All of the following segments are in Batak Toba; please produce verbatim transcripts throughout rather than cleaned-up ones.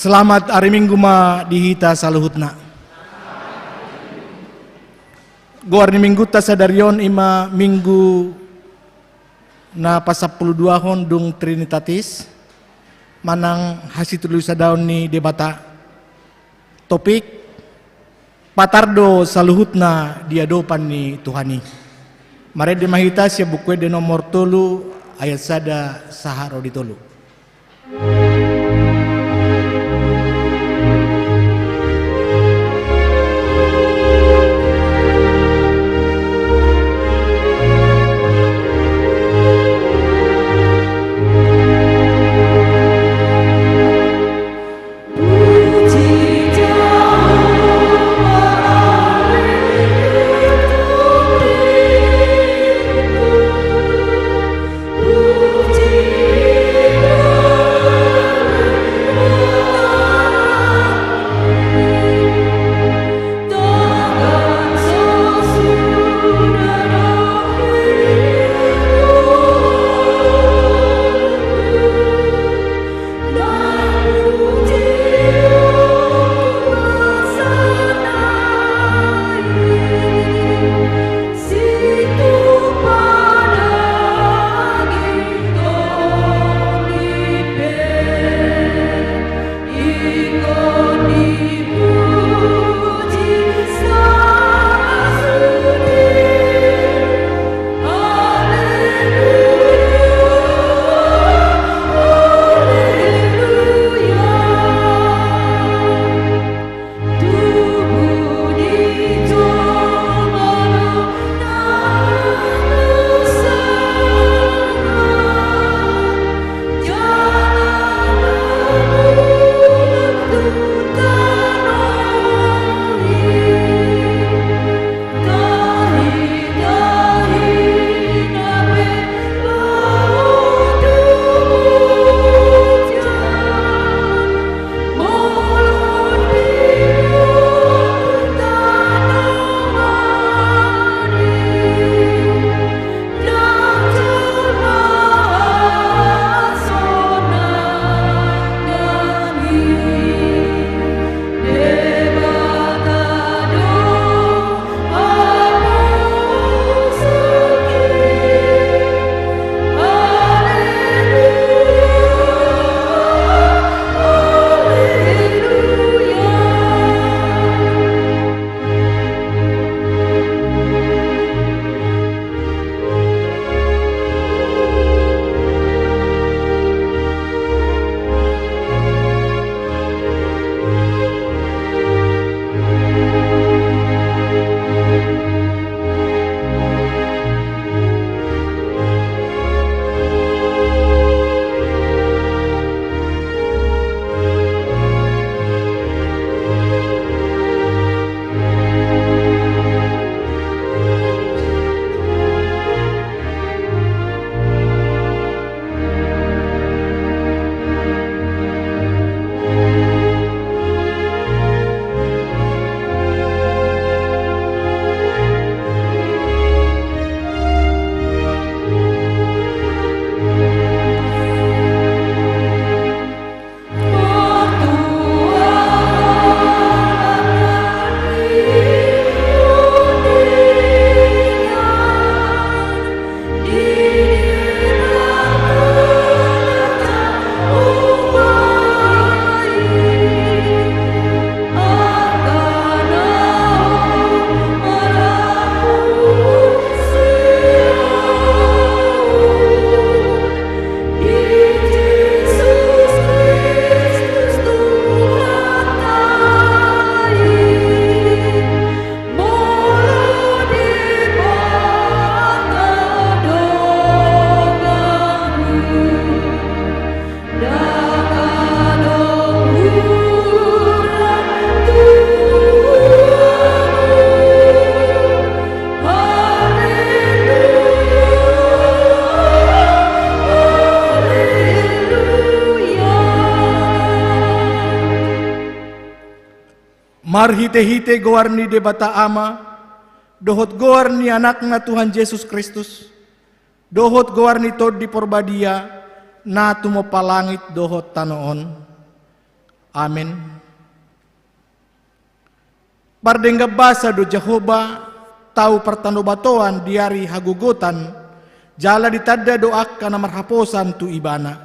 Selamat ari Minggu ma di hita saluhutna. Goar ni Minggunta sadari on i ma Minggu na pasampuluduahon dung Trinitatis, manang hasitoluisadaon ni Debata. Topik: Patar do saluhutna di adopan ni Tuhan i. Marende ma hita sian Buku Ende nomor tolu, ayat sada sahat ro di tolu. Marhitehite goar ni Debata Ama, dohot goar ni Anakna Tuhan Jesus Kristus, dohot goar ni Tondi Porbadia, na tumompa langit dohot tano on. Amen. Pardenggan basa do Jahowa, tau partanobatoan di ari hagogotan, jala ditanda do angka na marhaposan tu Ibana.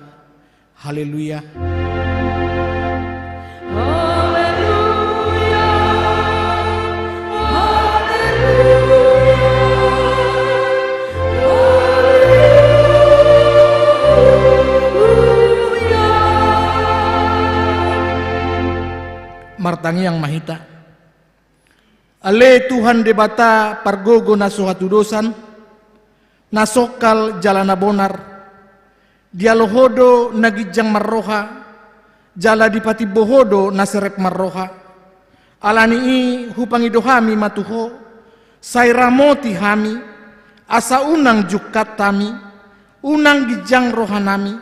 Haleluya. Haleluya. Haleluya. Haleluya. Martangiang ma hita. Ale Tuhan Debata pargogo na so hatudosan, na songkal jala na bonar, dialo Ho do na ginjang marroha, jala dipatimbo Ho do na serep marroha. Ala ni i hupangido hami ma tu Ho, sai ramoti hami, asa unang jungkat hami, unang ginjang rohanami,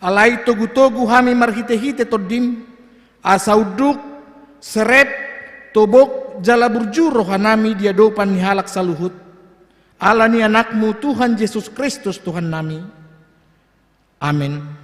alai togu-togu hami marhite-hite Tondim, asa unduk, serep, tobok, jala burju rohanami di adopan ni halak saluhut. Ala ni Anakmu Tuhan Jesus Kristus Tuhannami. Amen.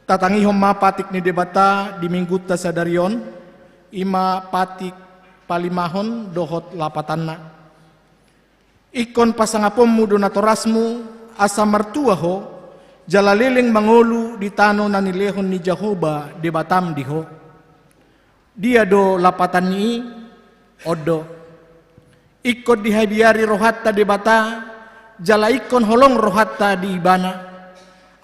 Tatangihon ma patik ni Debata di Minggunta sadari on, i ma patik palimahon dohot lapatanna. Ingkon pasangaponmu do natorasmu, asa martua ho, jala leleng mangolu di tano na nilehon ni Jahowa Debatam di ho. Dia do lapatan ni i? On do. Ingkon dihabiari rohanta Debata, jala ingkon holong rohanta di Ibana,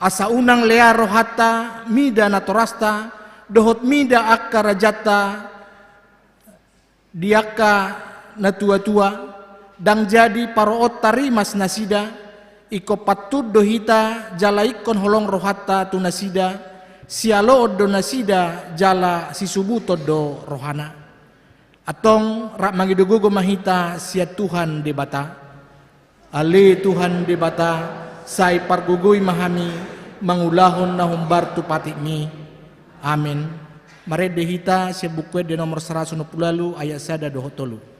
asa unang lea rohanta mida natorasta dohot mida angka rajanta di angka na tua-tua, ndang jadi paroonta rimas nasida. Ingkon pantun do hita jala ingkon holong rohanta tu nasida, sialoon do nasida jala sisubuton do rohana. Antong rap mangido gogo ma hita sian Tuhan Debata. Ale Tuhan Debata, sai pargogoi ma hami mangulahon na hombar tu patikmi. Amen. Marende hita sian Buku Ende nomor saratus onom pulu ualu, ayat sada dohot tolu.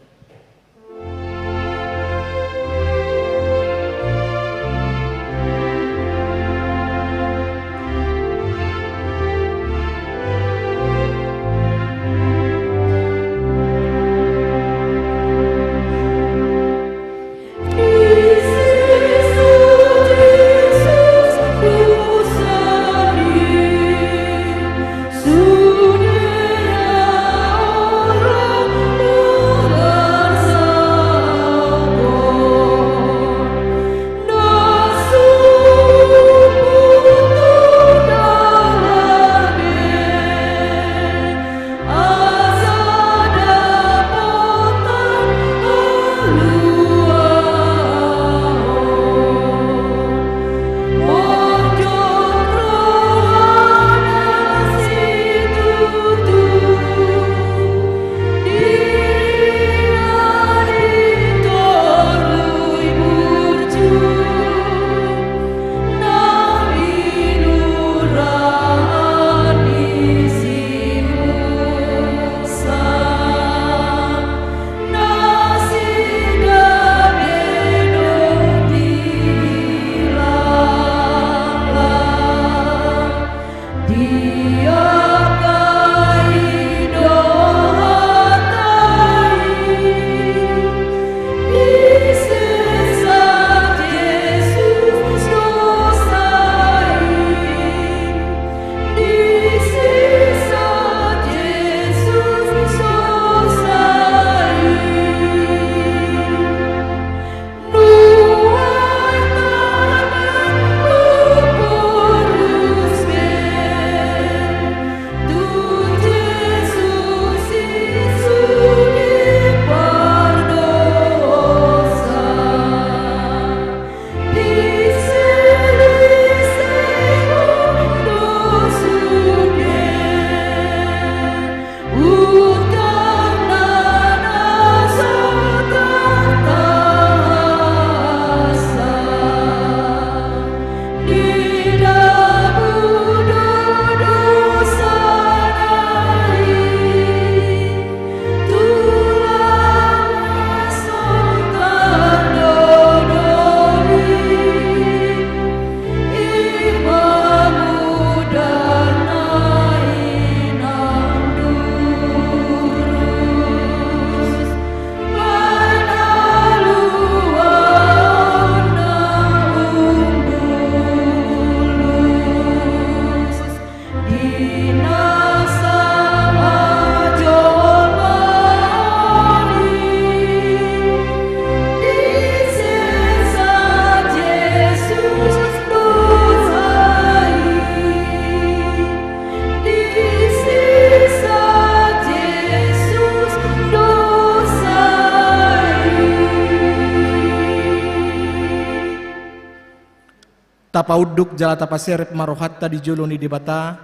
Tapaunduk jala tapaserep ma rohanta di jolo ni Debata,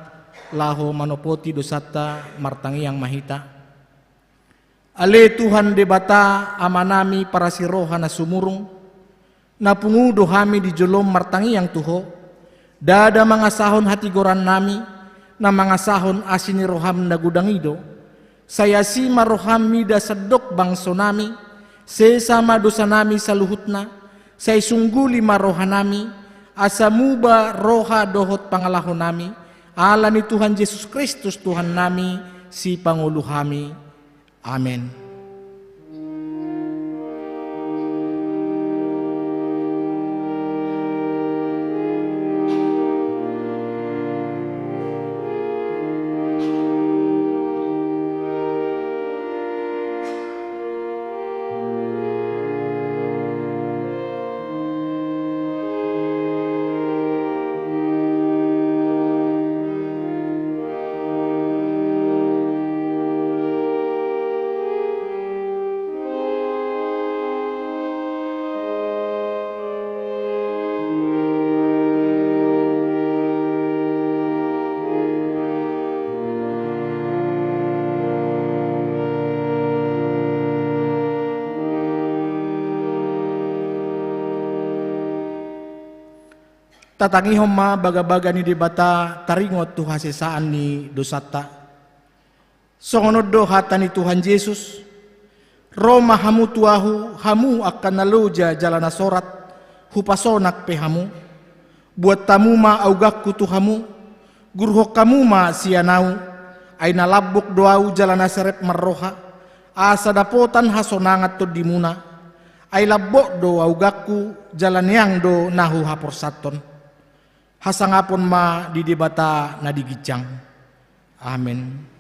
laho manopoti dosanta. Martangiang ma hita. Ale Tuhan Debata, Amanami parasi roha na sumurung, na pungu do hami di jolom martangiang tu Ho, ndada mangasahon hatigorannami, na mangasahon asi ni roham na godang i do. Sai asi ma roham mida sandok bangsonami, sesa ma dosanami saluhutna, sai sungguli ma rohanami, asa muba roha dohot pangalahonami, ala ni Tuhan Jesus Kristus Tuhannami, Sipangolu hami. Amen. Tatangihon ma bagabaga ni Debata taringot tu hasesaan ni dosanta. Songon on do hata ni Tuhan Jesus: Ro ma hamu tu Ahu, hamu angka na loja jala na sorat, hupasonang pe hamu. Buat hamu ma augangku tu hamu, guruhon hamu ma sian Ahu, ai na lambok do Ahu jala na serep marroha, asa dapotan hasonangan tondimuna. Ai lambok do augangku, jala neang do na huhaporsathon. Hasangapon ma di Debata na di ginjang. Amen.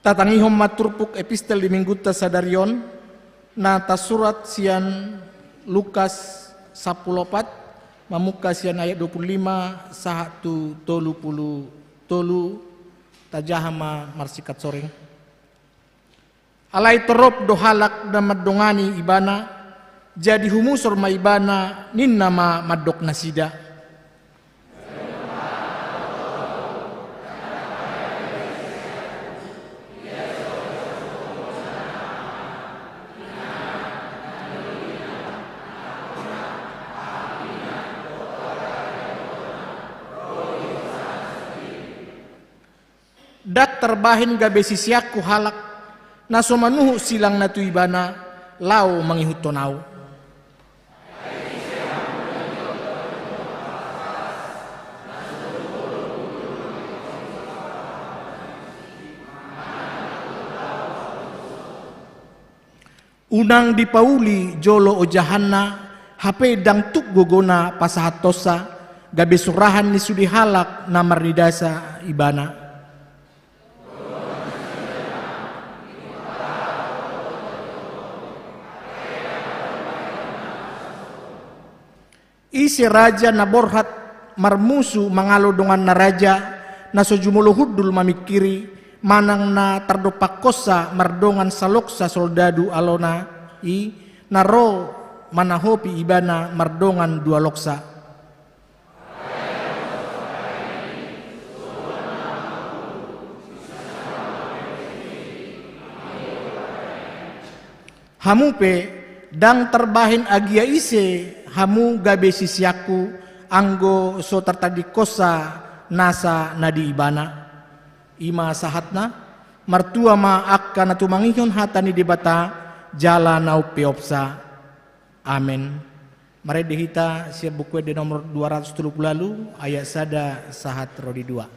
Tatangihon ma turpuk epistel di minggunta sadari on, na tarsurat sian Lukas sampulu opat, mamungka sian ayat dua pulu lima sahat tu tolu pulu tolu. Tajaha ma marsingkat soring. Alai torop do halak na mandongani Ibana, jadi humusor ma Ibana, ninna ma mandok nasida: Ndang tarbahen gabe siseanku halak na so manuhuk silangna tu Ibana, laho mangihuthon Ahu. Unang dipauli jolo ojahanna, hape ndang tuk gogona pasahathonsa, gabe surahan ni sude halak na marnidasa ibana. Ise raja na borhat marmusu mangalo donganna raja, na so jumolo hundul mamingkiri, manang na tardompakhonsa mardongan saloksa soldadu alona i, na ro manahopi ibana mardongan dua loksa. Hamu pe, ndang tarbahen agia ise hamu gabe siseanku, anggo so tartadingkonsa nasa na di ibana. I ma sahatna. Martua ma angka na tumangihon hata ni Debata, jala na umpeopsa. Amen. Marende hita sian Buku Ende nomor dua ratus tolu pulu ualu, ayat sada sahat ro di dua.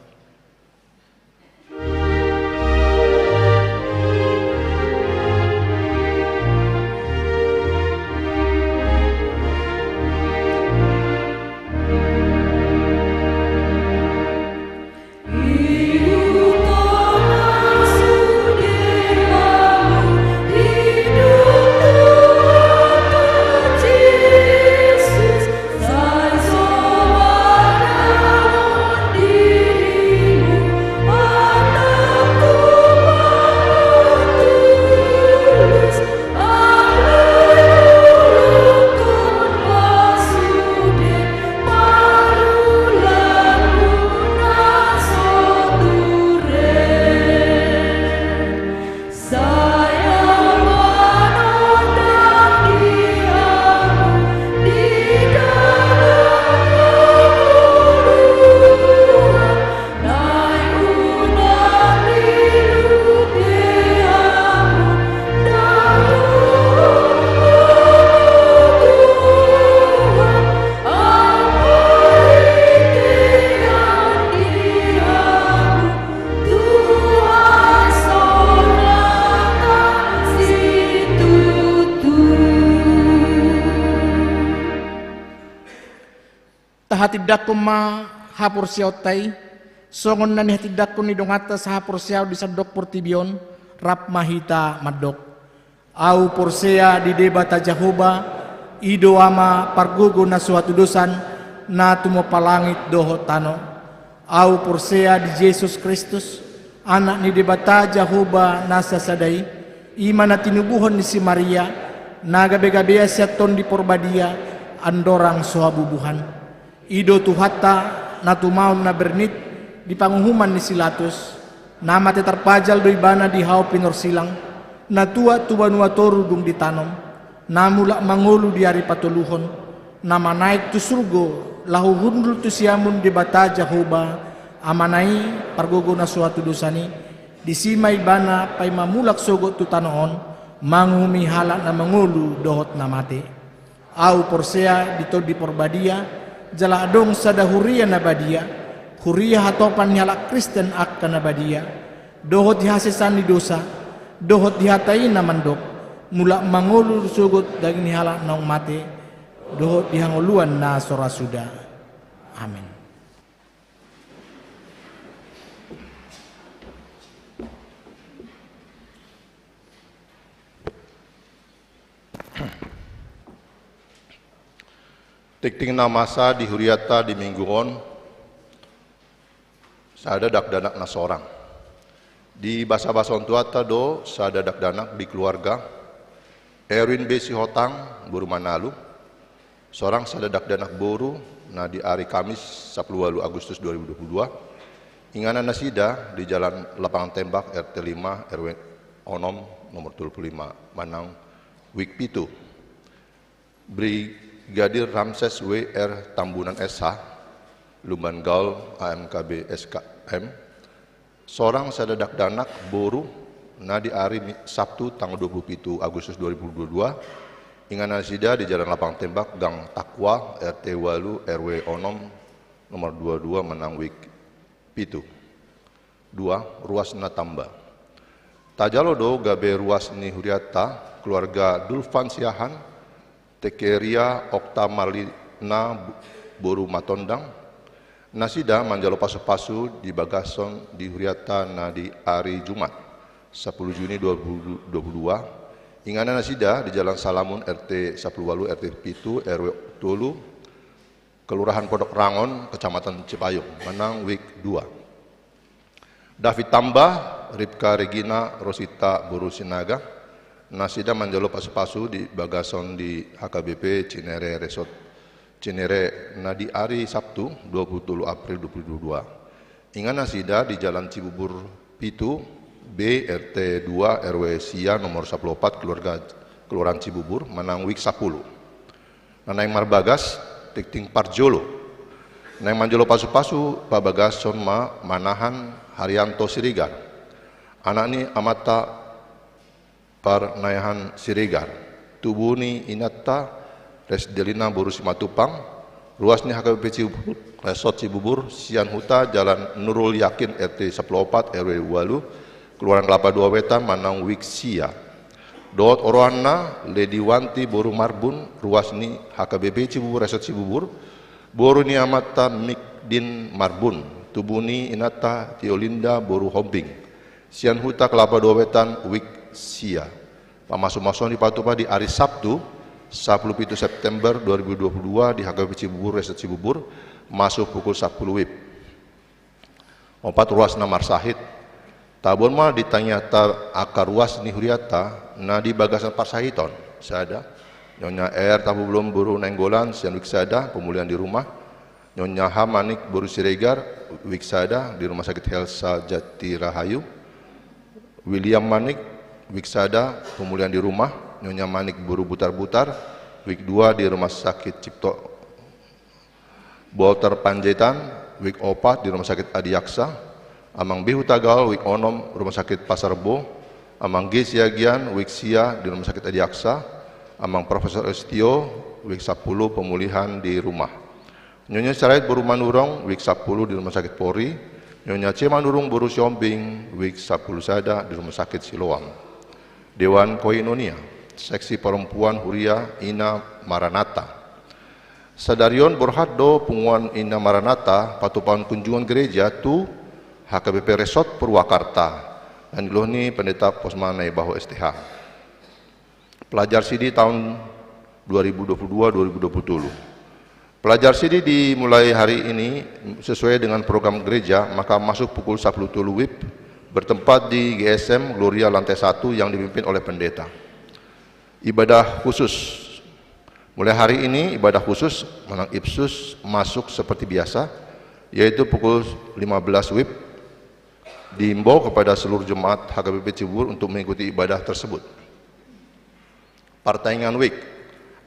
Tahatindangkon ma haporseaonta i, songon na nihatindangkon ni donganta sahaporseaon di sandok portibi on, rap ma hita mandok. Ahu porsea di Debata Jahowa, i do Ama pargogo na so hatudosan, na tumompa langit dohot tano. Ahu porsea di Jesus Kristus, Anak ni Debata Jahowa na sasada i, i ma na tinubuhon ni si Maria, na gabegabean sian Tondi Porbadia, andorang so habubuhan. I do Tuhanta, na tumaon na bernit di panguhuman ni si Latus, na mate tarpajal do Ibana di hau pinorsilang, na tuat tu banua toru dung ditanom, na mulak mangolu di ari patoluhon, na manaek tu surgo, laho hundul tu siamun Debata Jahowa, Amana i, pargogo na so hatudosan i, disi ma Ibana paima mulak sogot tu tano on, manguhumi halak na mangolu dohot na mate. Ahu porsea di Tondi Porbadia, jala adong sada huria na badia, huria hatopan ni halak Kristen angka na badia, dohot di hasesaan ni dosa, dohot di hata i na mandok, mulak mangolu sogot daging ni halak naung mate, dohot di hangoluan na so ra suda. Amen. Tingting na masa di huriata di minggu on, sada dakdanak na sorang. Di basabasahon tu hata do sada dakdanak di keluarga Erwin B. Sihotang, boru Manalu, sorang sada dakdanak boru na di ari Kamis sampulu ualu Agustus dua ribu dua puluh dua, inganan nasida di Jalan Lapangan Tembak R T lima R W onom nomor tolu puluh lima manang wik pitu. Brigadir Ramses W R Tambunan S H, Lumban Gaol A M K B S K M, sorang sada dakdanak boru na di ari Mi-, Sabtu tanggal dua puluh pitu Agustus dua ribu dua puluh dua, inganan nasida di Jalan Lapangan Tembak, Gang Takwa, R T ualu, R W onom, nomor dua dua manang wik pitu. Dua, ruas na tamba. Tajalo do gabe ruas ni hurianta, keluarga Dulvan Siahaan, Tekeria Okta Marlina boru Matondang, nasida manjalo pasu-pasu di bagasan di hurianta na di ari Jumat, sapuluh Juni dua ribu dua puluh dua. Inganan nasida di Jalan Salamun, R T sapuluh ualu, R T pitu, R W tolu, Kelurahan Pondok Rangon, Kecamatan Cipayung, manang wijk dua. David Tamba, Ripka Regina, Rosita boru Sinaga, nasida manjalo pasu-pasu di bagasan di H K B P Cinere Resort Cinere na di ari Sabtu, dua puluh tolu April dua ribu dua puluh dua. Inganan nasida di Jalan Cibubur pitu B, R T dua, R W sia, nomor sapuluh opat, keluarga, Kelurahan Cibubur, manang wijk sapuluh. Na naeng marbagas, tingting parjolo. Naeng manjalo pasu-pasu pabagason ma manahan Haryanto Siregar, anak ni amanta Parnaehan Siregar, tubu ni inanta Resdelina boru Simatupang, ruas ni H K B P Cibubur, Resort Cibubur, sian huta Jalan Nurul Yakin, R T sapuluh opat, R W ualu, Kelurahan Kelapa Dua Wetan, manang wijk sia. Dohot oroanna, Lediwanti boru Marbun, ruas ni H K B P Cibubur, Resort Cibubur, boru ni amanta Mikdin Marbun, tubu ni inanta Tiolinda boru Hombing, sian huta Kelapa Dua Wetan, wijk sia. Pamasu-masuon dipatupa di ari Sabtu, sapuluh pitu September dua ribu dua puluh dua, di H K B P Cibubur, Resort Cibubur, masu pukul sapuluh wib. Opat, ruas na marsahit. Tabuan ma di tangiangta angka ruas ni hurianta na di bagasan parsahiton. Sada, Nyonya R Tampubolon boru Nainggolan, sian wijk sada, pemulihan di rumah. Nyonya H Manik boru Siregar, wijk sada, di Rumah Sakit Health Jatirahayu. William Manik, wijk sada, pemulihan di rumah. Nyonya Manik boru Butarbutar, wijk dua, di Rumah Sakit Cipto Walter Panjaitan, wijk opat, di Rumah Sakit Adiaksa. Amang B Hutagalol, wijk onom, Rumah Sakit Pasar Rebo. Amang G Siagian, wijk sia, di Rumah Sakit Adiaksa. Amang Profesor Elistio, wijk sapuluh, pemulihan di rumah. Nyonya Sirait boru Manurung, wijk sapuluh, di Rumah Sakit Polri. Nyonya C Manurung boru Sihombing, wijk sapuluh sada, di Rumah Sakit Siloam. Dewan Koinonia, Seksi Perempuan Huria Ina Maranatha. Sadari on borhat do Punguan Ina Maranatha patupahon kunjungan gereja tu H K B P Resort Purwakarta, na niulahon ni Pendeta Posma Naibaho S T H. Pelajar sidi tahun dua ribu dua puluh dua dua ribu dua puluh tolu. Pelajar sidi dimulai hari ini sesuai dengan program gereja, maka masuk pukul sapuluh tolu wib, bertempat di G S M Gloria lantai satu yang dipimpin oleh pendeta. Ibadah khusus. Mulai hari ini, ibadah khusus manang ipsus masuk seperti biasa, yaitu pukul lima belas wib. Diimbau kepada seluruh jemaat H K B P Cibubur untuk mengikuti ibadah tersebut. Partangiangan wijk.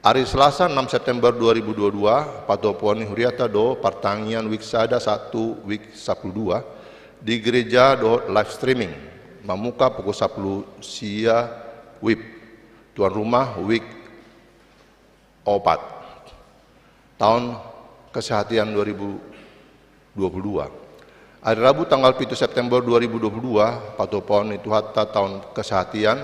Ari Selasa, enam September dua ribu dua puluh dua, patupaon ni hurianta do partangiangan wijk sada, satu, wijk sapuluh dua, di gereja dohot live streaming, mamungka pukul sapuluh sia wib. Tuan rumah, wijk opat. Tahun kesehatan dua ribu dua puluh dua. Ari Rabu, tanggal pitu September dua ribu dua puluh dua, patupaon ni Tuhanta tahun kesehatan,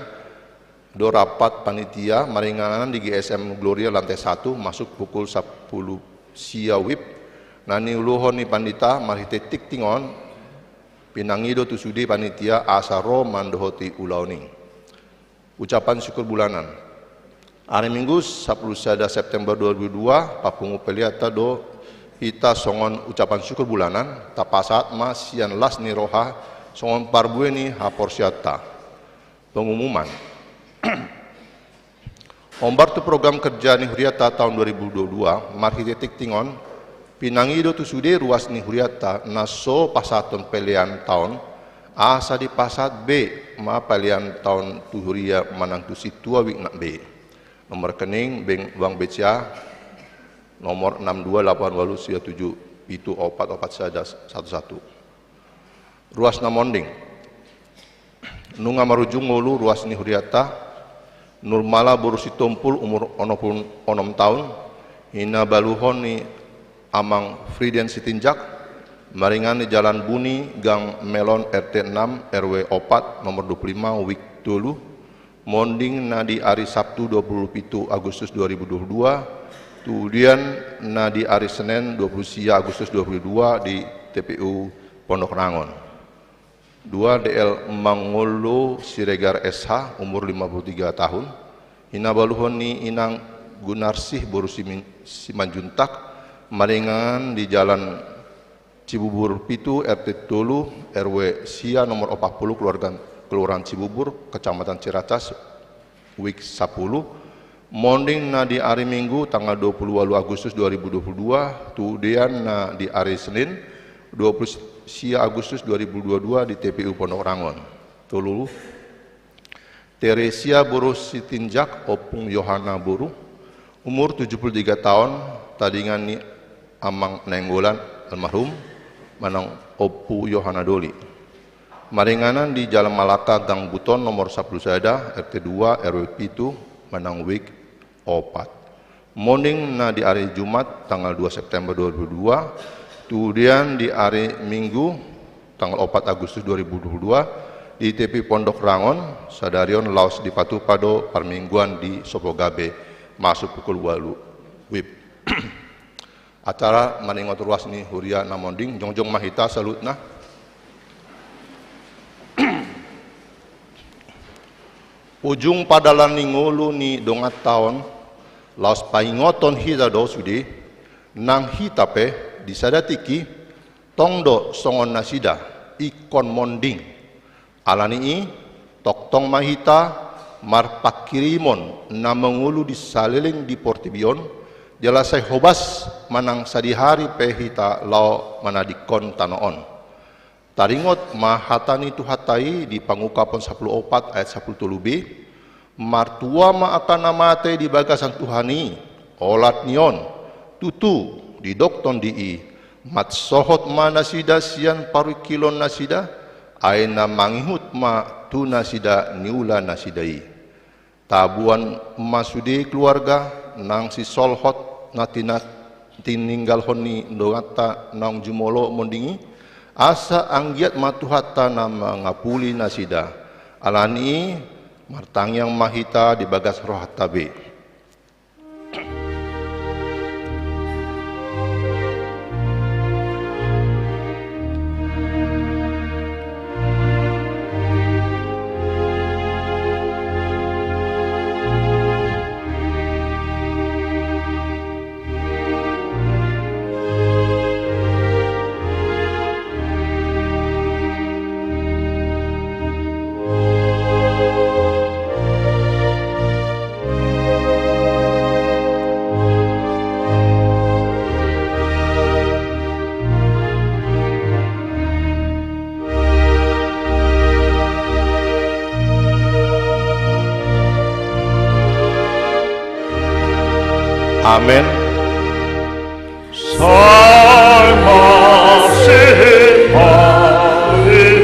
do rapat panitia maringanan di G S M Gloria lantai satu, masuk pukul sapuluh sia wib. Na niulahon ni pandita marhite tingting on, pinangido tu sude panitia asa ro mandohoti ulaon i. Ucapan syukur bulanan. Ari Minggu, sapuluh sada September dua ribu dua, papungu peleanta do hita songon ucapan syukur bulanan, tapasahat ma sian las ni roha songon parbue ni haporseaonta. Pengumuman. Hombar tu program kerja ni hurianta tahun dua ribu dua puluh dua, marhite tingting on, pinangido tu sude ruas ni hurianta na so pasahathon pelean taon, asa dipasahat be ma pelean taon tu huria manang tu sintua wijk na be. Nomor rekening Bank, Bank B C A, nomor enam dua delapan walu sia tujuh pitu opat opat sada satu satu. Ruas na monding. Nunga marujung ngolu ruas ni hurianta, Nurmala boru Sitompul, umur onom pulu onom taon, hinabaluhon ni Amang Friden Sitinjak, Maringanan di Jalan Buni, Gang Melon, R T enam, R W opat, nomor dua puluh lima, WIK tolu, monding na di ari Sabtu dua puluh pitu Agustus dua ribu dua puluh dua, tu udian na di ari Senen dua puluh sia Agustus dua puluh dua di T P U Pondok Rangon. Dua, D L Mangolo Siregar S H, umur lima puluh tiga tahun, hinabaluhon ni inang Gunarsih boru Simin-, Simanjuntak, maringanan di Jalan Cibubur pitu, R T tolu, R W sia, nomor opat puluh, keluarga, Kelurahan Cibubur, Kecamatan Ciracas, WIK sapuluh, monding na di ari Minggu tanggal dua puluh walu Agustus dua ribu dua puluh dua, tu udian na di ari Senin dua puluh sia Agustus dua ribu dua puluh dua di T P U Pondok Rangon. Tolu, Teresia boru Sitinjak, Ompung Yohana boru, umur tujuh puluh tiga taon, tadingan ni Amang Nainggolan almarhum, manang Ompu Yohana Doli. Maringanan di Jalan Malaka, Gang Buton, nomor sapuluh sada, R T dua, R W pitu, manang WIK opat. Monding na di ari Jumat tanggal dua September dua ribu dua puluh dua, tu udian di ari Minggu tanggal opat Agustus dua ribu dua puluh dua, di T P Pondok Rangon. Sadari on laos dipatupa do parmingguan di Sopogabe, masuk pukul walu WIB. Acara maningot ruas ni huria na monding, jongjong ma hita saluhutna. Ujung pardalanan ni ngolu ni donganta on, laos paingoton hita do sude, nang hita pe di sada tingki, tong do songon nasida, ingkon monding. Ala ni i, tongtong ma hita marpanghirimon na mangolu di saleleng di portibi on, jala sai hobas manang sadihari pe hita laho manadingkon tano on. Taringot ma hata ni Tuhanta i di Pangungkapon sapuluh opat ayat sapuluh tolu b, martua ma angka na mate di bagasan Tuhan i, olat ni on, tutu, didok Tondi i, mansohot ma nasida sian parungkilon nasida, ai na mangihut ma tu nasida niula nasida i. Tabuan ma sude keluarga nang sisolhot na tina-, tininggalhon ni donganta naung jumolo monding i, asa anggiat ma Tuhanta na mangapuli nasida. Ala ni i martangiang ma hita di bagas rohanta be. Amen. Sai masih paria.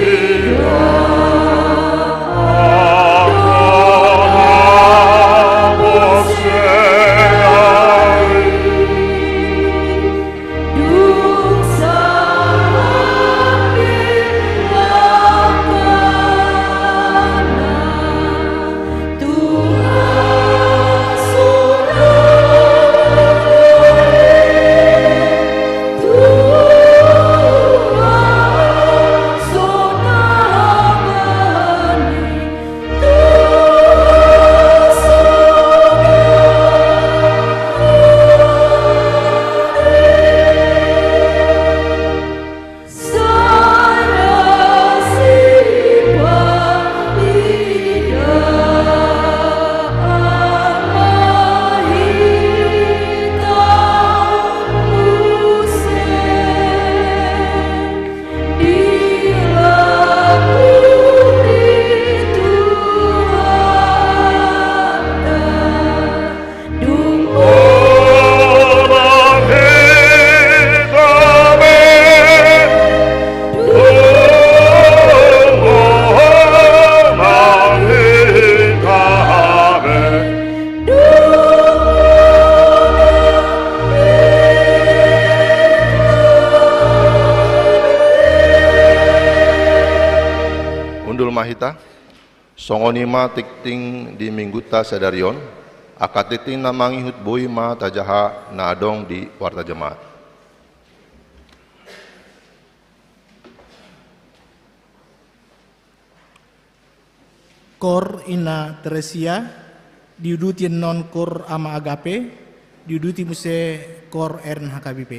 Songon i ma tingting di minggunta sadari on, angka tingting na mangihut boi ma tajaha na adong di Warta Jamaat. Kor Inna Teresia, diuduti annon Kor Ama Agape, diuduti muse Kor R N H K B P.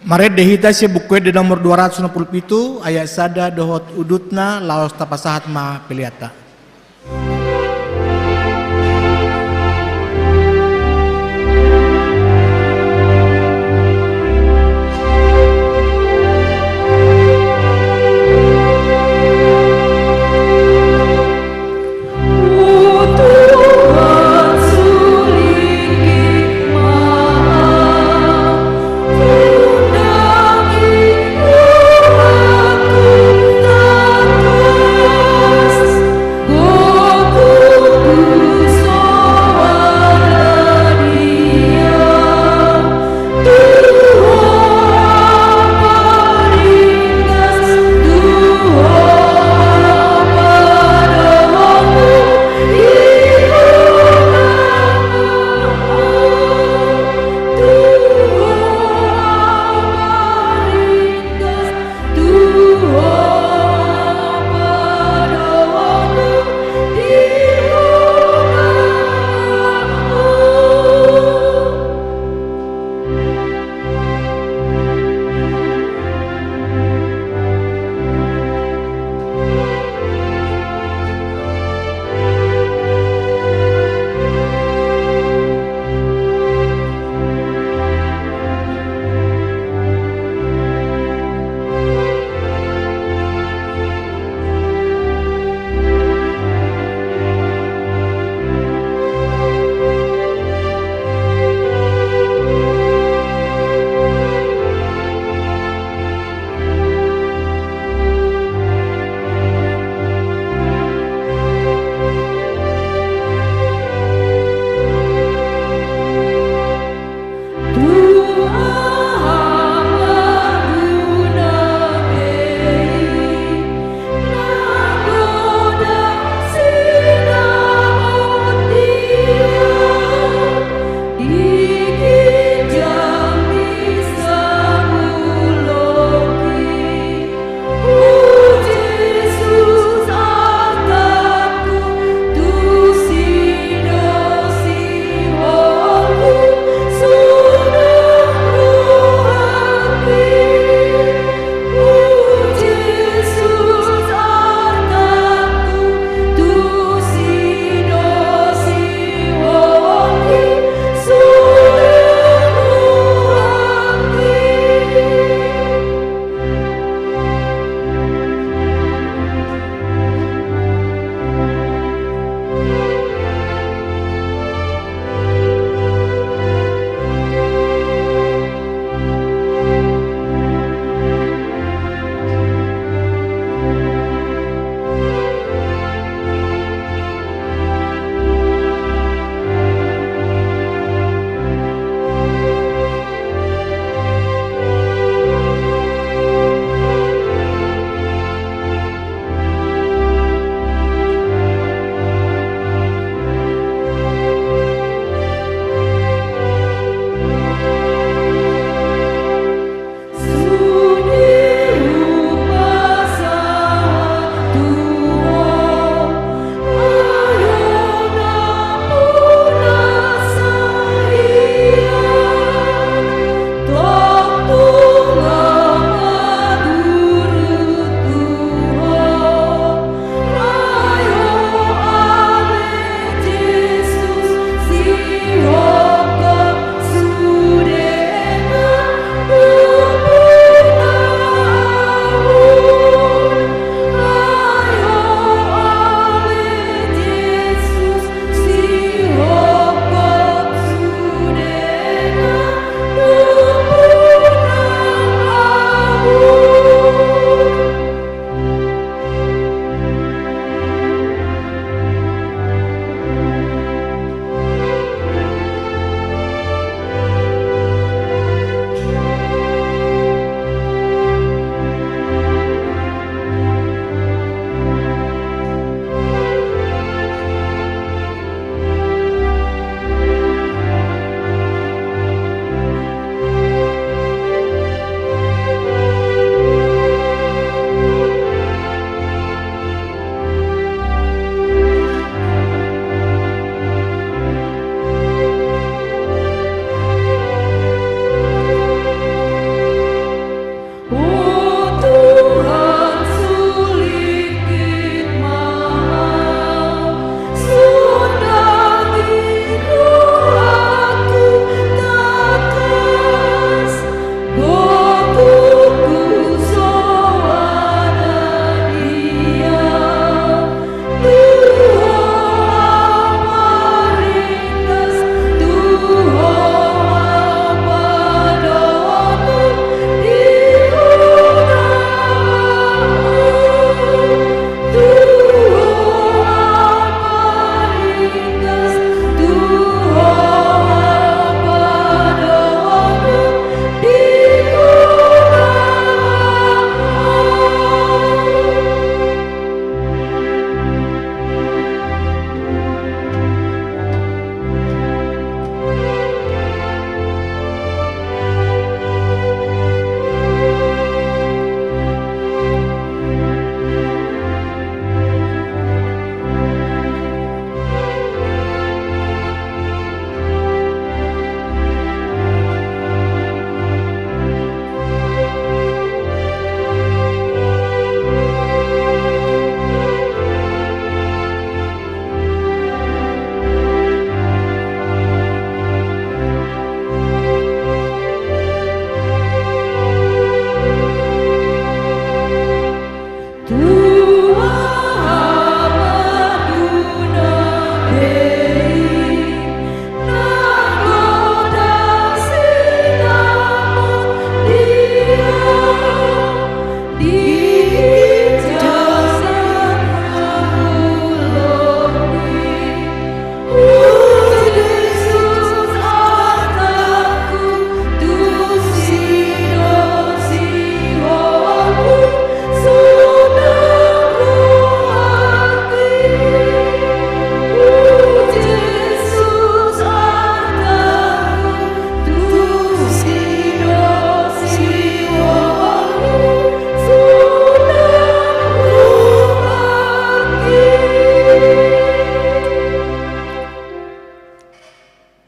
Marende hita sian Buku Ende nomor dua ratus enam puluh pitu, ayat sada dohot udutna, laos tapasahat ma peleanta.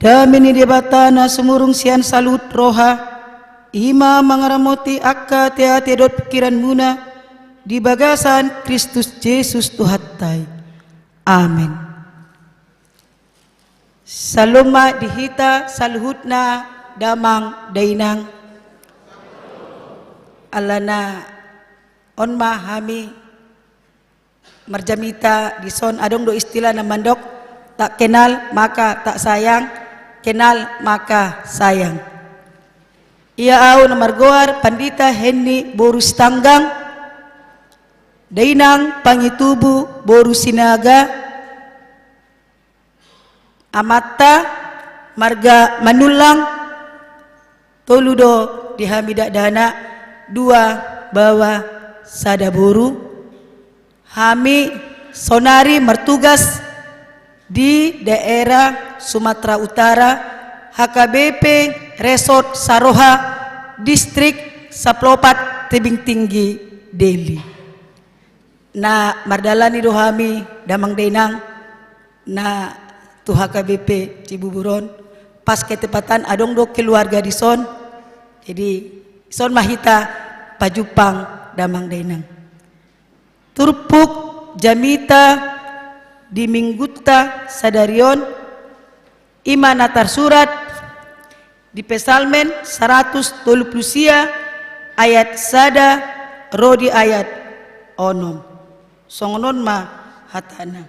Dame ni Debata na sumurung sian saluhut roha, i ma mangaramoti angka ateate dohot pingkiranmuna di bagasan Kristus Jesus Tuhanta i. Amen. Syalom ma di hita saluhutna damang dainang. Alana on ma hami marjamita dison, adong do istilah na mandok, tak kenal maka tak sayang, kenal maka sayang. Ia au na margoar Pandita Henny boru Sitanggang, dainang Pangitubu boru Sinaga, amanta marga Manullang, tolu do di hami dakdanak, dua baoa sada boru. Hami saonari martugas di daerah Sumatera Utara, H K B P Resort Saroha, Distrik Sampulu Opat Tebing Tinggi, Deli. Na mardalani do hami damang dainang na tu H K B P Cibubur on, pas ketepatan adong do keluarga dison. Jadi dison ma hita pajumpang damang dainang. Turpuk jamita di minggunta sadari on, i ma na tarsurat di Psalmen saratus tolu pulu sia ayat sada ro di ayat onom. Songon on ma hatana.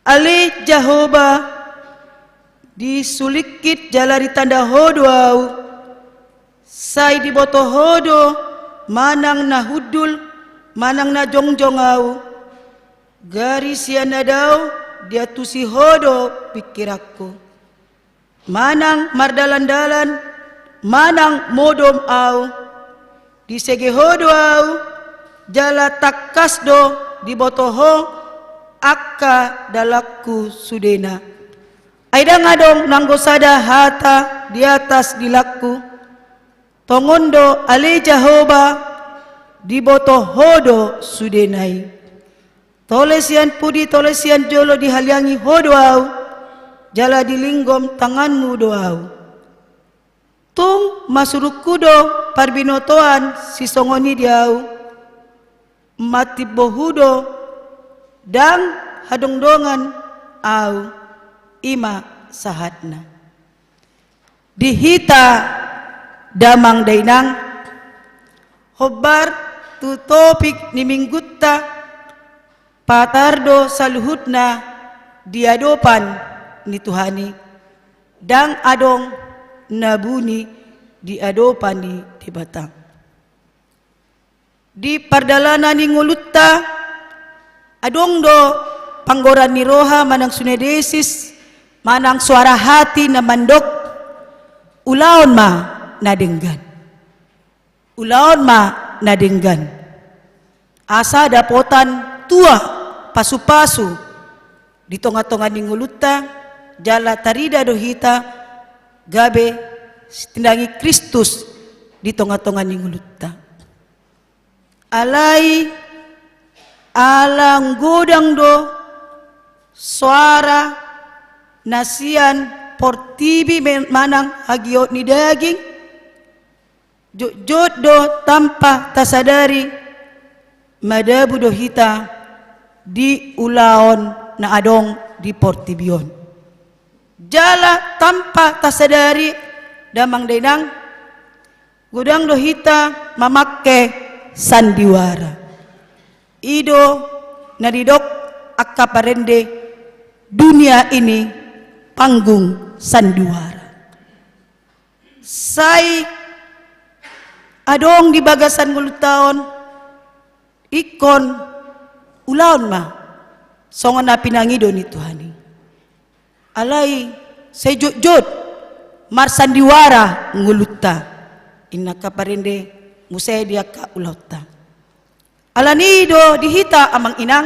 Ale Jahowa, disulingkit jala ditanda Ho do ahu, sai diboto Ho do manang na hundul manang na jongjong ahu. Gari sian na dao diantusi Ho do pingkiranku. Manang mardalan-dalan manang modom ahu, disege Ho do ahu, jala tangkas do diboto Ho angka dalanku sudena. Ai ndang adong nanggo sada hata di atas dilangku. Tongon do ale Jahowa, diboto Ho do sudena i. Tole sian pudi tole sian jolo dihaliangi Ho do ahu, jala dilinggom tanganmu do ahu. Tung masurungku do parbinotoan sisongon i di ahu, mantimbohu do ndang hadongdongan ahu, i ma sahatna. Di hita damang dainang, hombar tu topik ni minggunta, patar do saluhutna di adopan ni Tuhan i, ndang adong na buni di adopan ni Debata. Di pardalanan ni ngolunta, adong do panggoran ni roha manang sunedesis, manang suara hati na mandok, ulaon ma na denggan. Ulaon ma na denggan. Asa dapotan tua pasupasu di tongatonga ni ngolunta, jala tarida do hita gabe sitindangi Kristus di tongatonga ni ngolunta. Alai ala godang do soara na sian portibi me-, manang hagiot ni daging, jotjot do tanpa tasadari madabu do hita di ulaon na adong di portibi on. Jala tanpa tasadari damang dainang, godang do hita mamangke sandiwara. I do na didok angka parende, dunia ini panggung sandiwara. Sai adong di bagasan ngolunta on, ingkon ulaon ma songon na pinangido ni Tuhan i. Alai sai jotjot marsandiwara ngolunta, inna angka parende, muse di angka ulaonta. Alani i do di hita amang inang,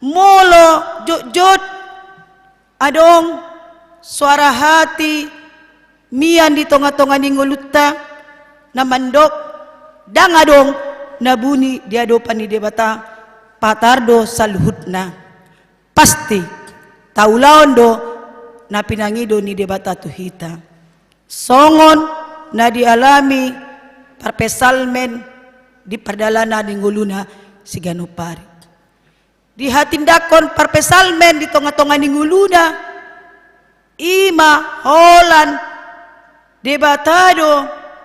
molo jotjot adong soara hati mian di tongatonga ni ngolunta na mandok, ndang adong na buni di adopan ni Debata, patar do saluhutna. Pasti taulaon do na pinangido ni Debata tu hita. Songon na dialami parpsalmen di pardalanan ni ngoluna siganup ari. Dihatindangkon parpsalmen di tonga-tonga ni ngoluna, i ma holan Debata do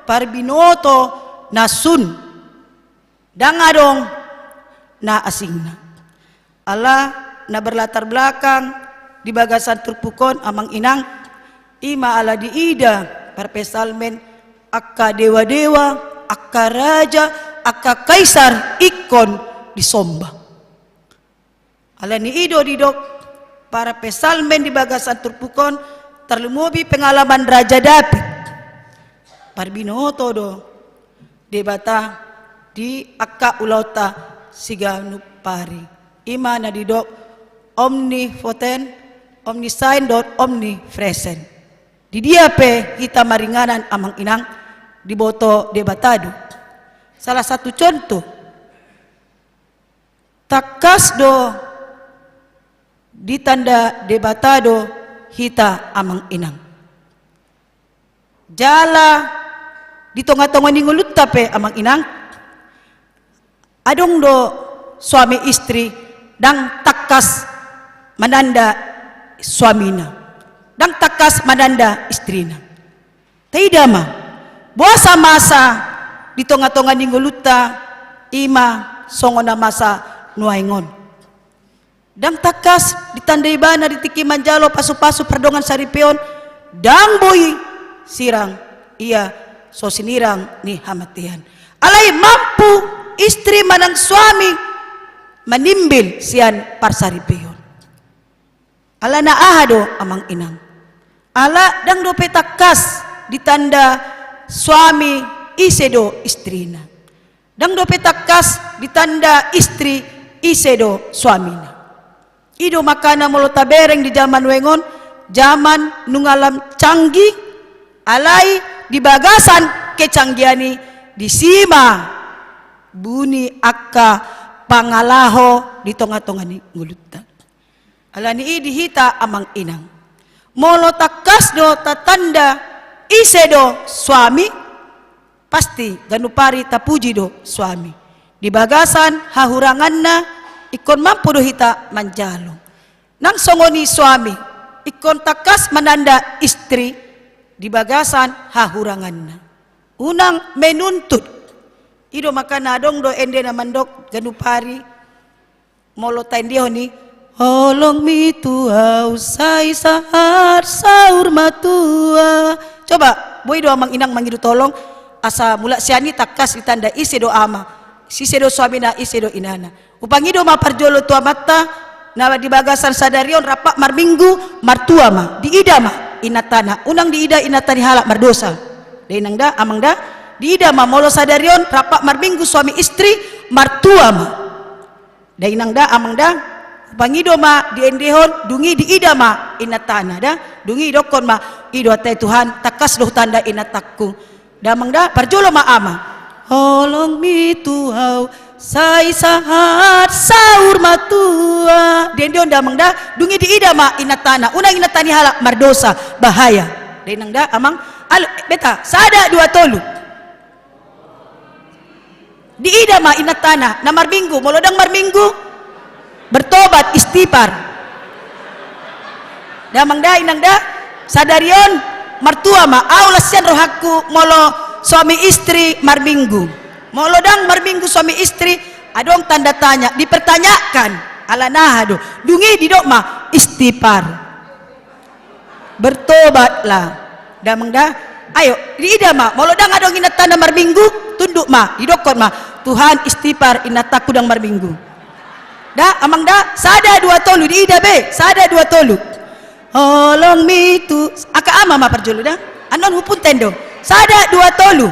parbinoto na sun. Ndang adong na asingna. Ala na berlatar belakang di bagasan turpuk on, amang inang, i ma ala diida parpsalmen angka dewa-dewa, angka raja, angka kaisar ingkon disomba. Ala ni i do didok parpsalmen di bagasan turpuk on, tarlumobi pengalaman Raja Daud. Parbinoto do Debata di angka ulaonta siganup ari. I ma na didok omnipotent, omniscient dohot omnipresent. Di dia pe hita maringanan, amang inang, diboto Debata do. Salah satu contoh, tangkas do ditanda Debata do hita, amang inang. Jala di tonga-tonga ni ngolunta pe, amang inang, adong do suami istri ndang tangkas mananda suamina, ndang tangkas mananda istrina. Taida ma, boasa masa di tonga-tonga ni ngolunta i ma songon na masa nuaeng on. Ndang tangkas ditanda ibana di tingki manjalo pasu-pasu pardongan saripeon, ndang boi sirang ia so sinirang ni hamatean. Alai mampu istri manang suami manimbil sian parsaripeon. Alana aha do, amang inang? Ala ndang dope tangkas ditanda suami ise do istrina. Ndang dope tangkas ditanda istri ise do suamina. I do makana molo tabereng di jaman nuaeng on, jaman nunga lam canggih, alai di bagasan kecanggihan i, disi ma buni angka pangalaho di tonga-tonga ni ngolunta. Ala ni i di hita, amang inang, molo tangkas do tatanda ise do suami, pasti ganup ari tapuji do suami. Di bagasan hahuranganna ingkon mampu do hita manjalo. Nang songon i suami, ingkon tangkas mananda istri di bagasan hahuranganna. Unang menuntut. I do makana adong do ende na mandok ganup ari, molo taendehon i, "Holong mi tu au sai sahat saur matua." Coba, boi do amang inang mangido tolong, asa mulak sian i tangkas ditanda ise do ama, ise do suamina, ise do inana. Hupangido ma parjolo tu amanta, na di bagasan sadari on rap marminggu, martua ma, diida ma inantana, unang diida inanta ni halak mardosa. Da inang da, amang da, diida ma molo sadari on rap marminggu suami istri, martua ma. Da inang da, amang da, hupangido ma diendehon, dung i diida ma inantana da, dung i didokkon ma, "I do ate Tuhan, tangkas do hutanda inantangku." Da amang da, parjolo ma ama, "Holong mi tu au sai sahat saur matua." Diendehon da amang da, dung i diida ma inantana, unang inanta ni halak mardosa, bahaya. Da inang da, amang, alo, beta, sada, dua, tolu. Diida ma inantana na marminggu, molo ndang marminggu, bertobat, istighfar. Da amang da, inang da, sadari on martua ma, au las sian rohangku molo suami istri marminggu. Molo ndang marminggu suami istri, adong tanda tanya, dipertanyakan, alana aha do, dung i didok ma, istighfar. Bertobatlah. Da amang da. Ayo, diida ma. Molo ndang adong inantana marminggu, tunduk ma, didokkon ma, "Tuhan, istighfar, inantangku ndang marminggu." Da, amang da, sada, dua, tolu, diida be, sada, dua, tolu. Holong mi tu, angka ama ma parjolo da. Annon hupunten do. Sada, dua, tolu.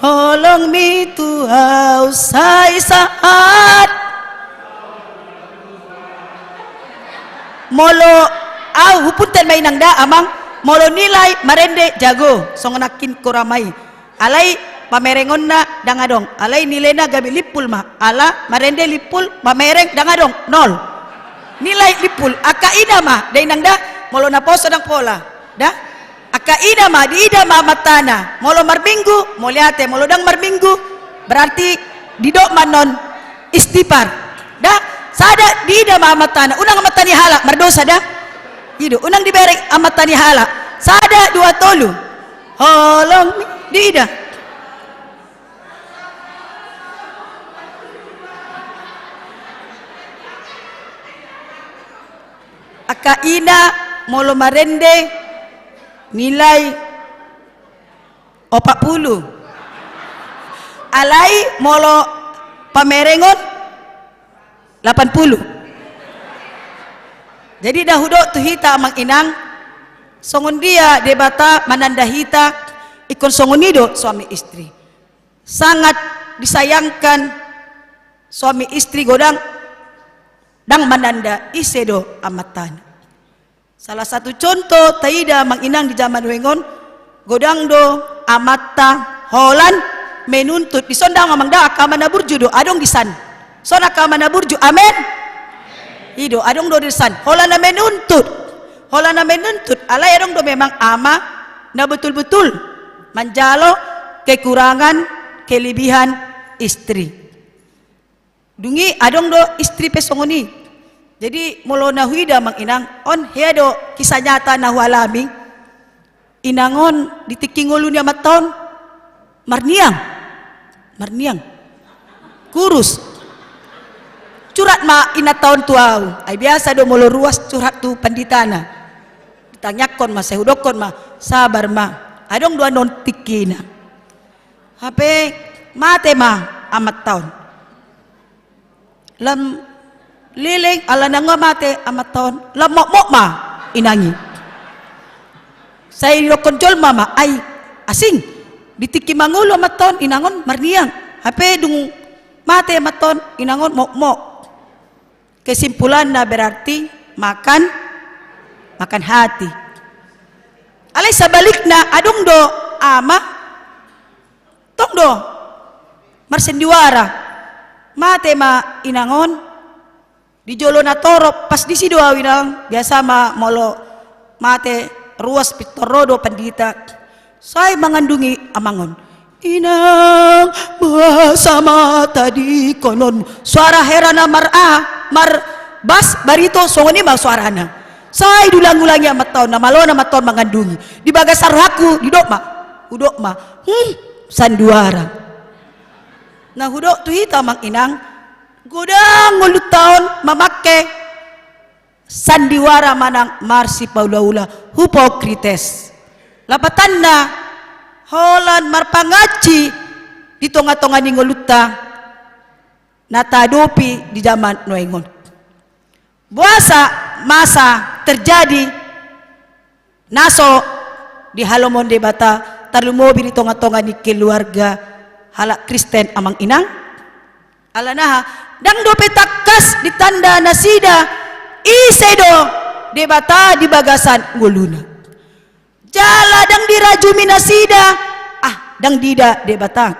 Holong mi tu au sai sahat. Molo au, hupunten ma inang da amang, molo nilai marende jago, songon nangkin korama i. Alai pamerengonna ndang adong, alai nilaina gabe limpul ma, ala marende limpul, pamereng ndang adong, nol. Nilai limpul, angka ida ma, da inang da, Molo naposo ndang pola, da? Angka ina ma, diida ma amantana. Molo marminggu, mauliate, molo ndang marminggu, berarti didok ma annon istighfar. Da? Sada diida ma amantana, unang amanta ni halak, mardosa da? I do, unang dibereng amanta ni halak. Sada, dua, tolu. Holong, diida. Angka ina molo marende nilai opat pulu. Alai molo pamerengon lapan pulu. Jadi na hudok tu hita amang inang, songon dia Debata mananda hita, ingkon songon i do suami istri. Sangat disayangkan suami istri godang ndang mananda ise do amantana. Salah satu contoh taida amang inang di jaman nuaeng on, godang do amanta holan menuntut. Dison ndang amang da, angka ama na burju do, adong disan. Son angka ama na burju, amen. I do, adong do disan. Holan na menuntut. Holan na menuntut. Alai adong do memang ama na betul-betul manjalo kekurangan, kelebihan istri. Dung i adong do istri pe songon i. Jadi molo na huida amang inang, on hea do kisah nyata na hualami. Inang on di tingki ngolu ni amanta on marniang. Marniang. Kurus. Curhat ma inanta on tu au. Ai biasa do molo ruas curhat tu panditana. Ditangiangkon ma, sai hudokkon ma, sabar ma. Adong do annon tingkina. Hape mate ma amanta on. Lam leleng, ala nunga mate amanta on, lam mokmok ma inang i. Sai didokkon jolma ma, ai asing. Di tingki mangolu amanta on, inang on marniang. Hape dung mate amanta on, inang on mokmok. Kesimpulanna berarti makan, makan hati. Alai sabalikna, adong do ama, tong do marsandiwara. Mate ma inang on, di jolo na torop, pas disi do au inang, biasa ma molo mate ruas pintor ro do pandita. Sai mangandungi amang on. Inang, boasa ma tadingkonon? Suara hera na mar aha, mar bas, barito, songon i ma suarana. Sai diulang-ulangi amanta on, na malo na amanta on mangandungi. Di bagasan rohangku, didok ma. Hudok ma. Hmm, sandiwara. Na hudok tu hita amang inang, godang ngolunta on mamangke sandiwara manang marsipaula-ula, hipokrites. Lapatanna, holan marpangansi di tonga-tonga ni ngolunta na taadopi di jaman nuaeng on. Boasa masa terjadi na so dihalomohon Debata, tarlumobi di tonga-tonga ni keluarga halak Kristen amang inang? Alana aha? Ndang dope tangkas ditanda nasida ise do Debata di bagasan ngoluna. Jala ndang dirajumi nasida, ah, ndang diida Debata.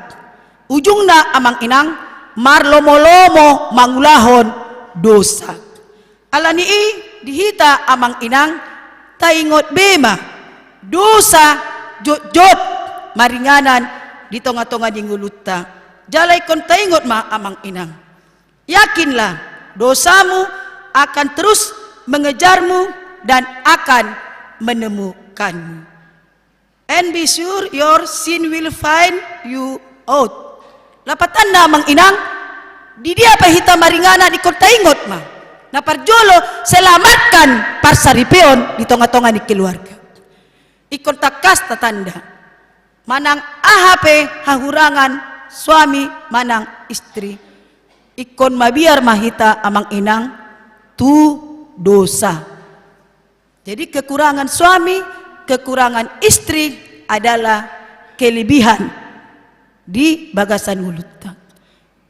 Ujungna amang inang, marlomo-lomo mangulahon dosa. Alani i di hita amang inang, taingot be ma, dosa jotjot maringanan di tonga-tonga ni ngolunta. Jala ingkon taingot ma amang inang. Yakinlah, dosamu akan terus mengejarmu dan akan menemukanmu. And be sure your sin will find you out. Lapatanna amang inang, di dia pe hita maringanan ingkon taingot ma. Na parjolo, selamatkan parsaripeon di tonga-tonga ni keluarga. Ingkon tangkas tatanda. Manang aha pe hahurangan suami manang istri, ingkon mabiar ma hita amang inang tu dosa. Jadi kekurangan suami, kekurangan istri adalah kelebihan di bagasan ngolunta.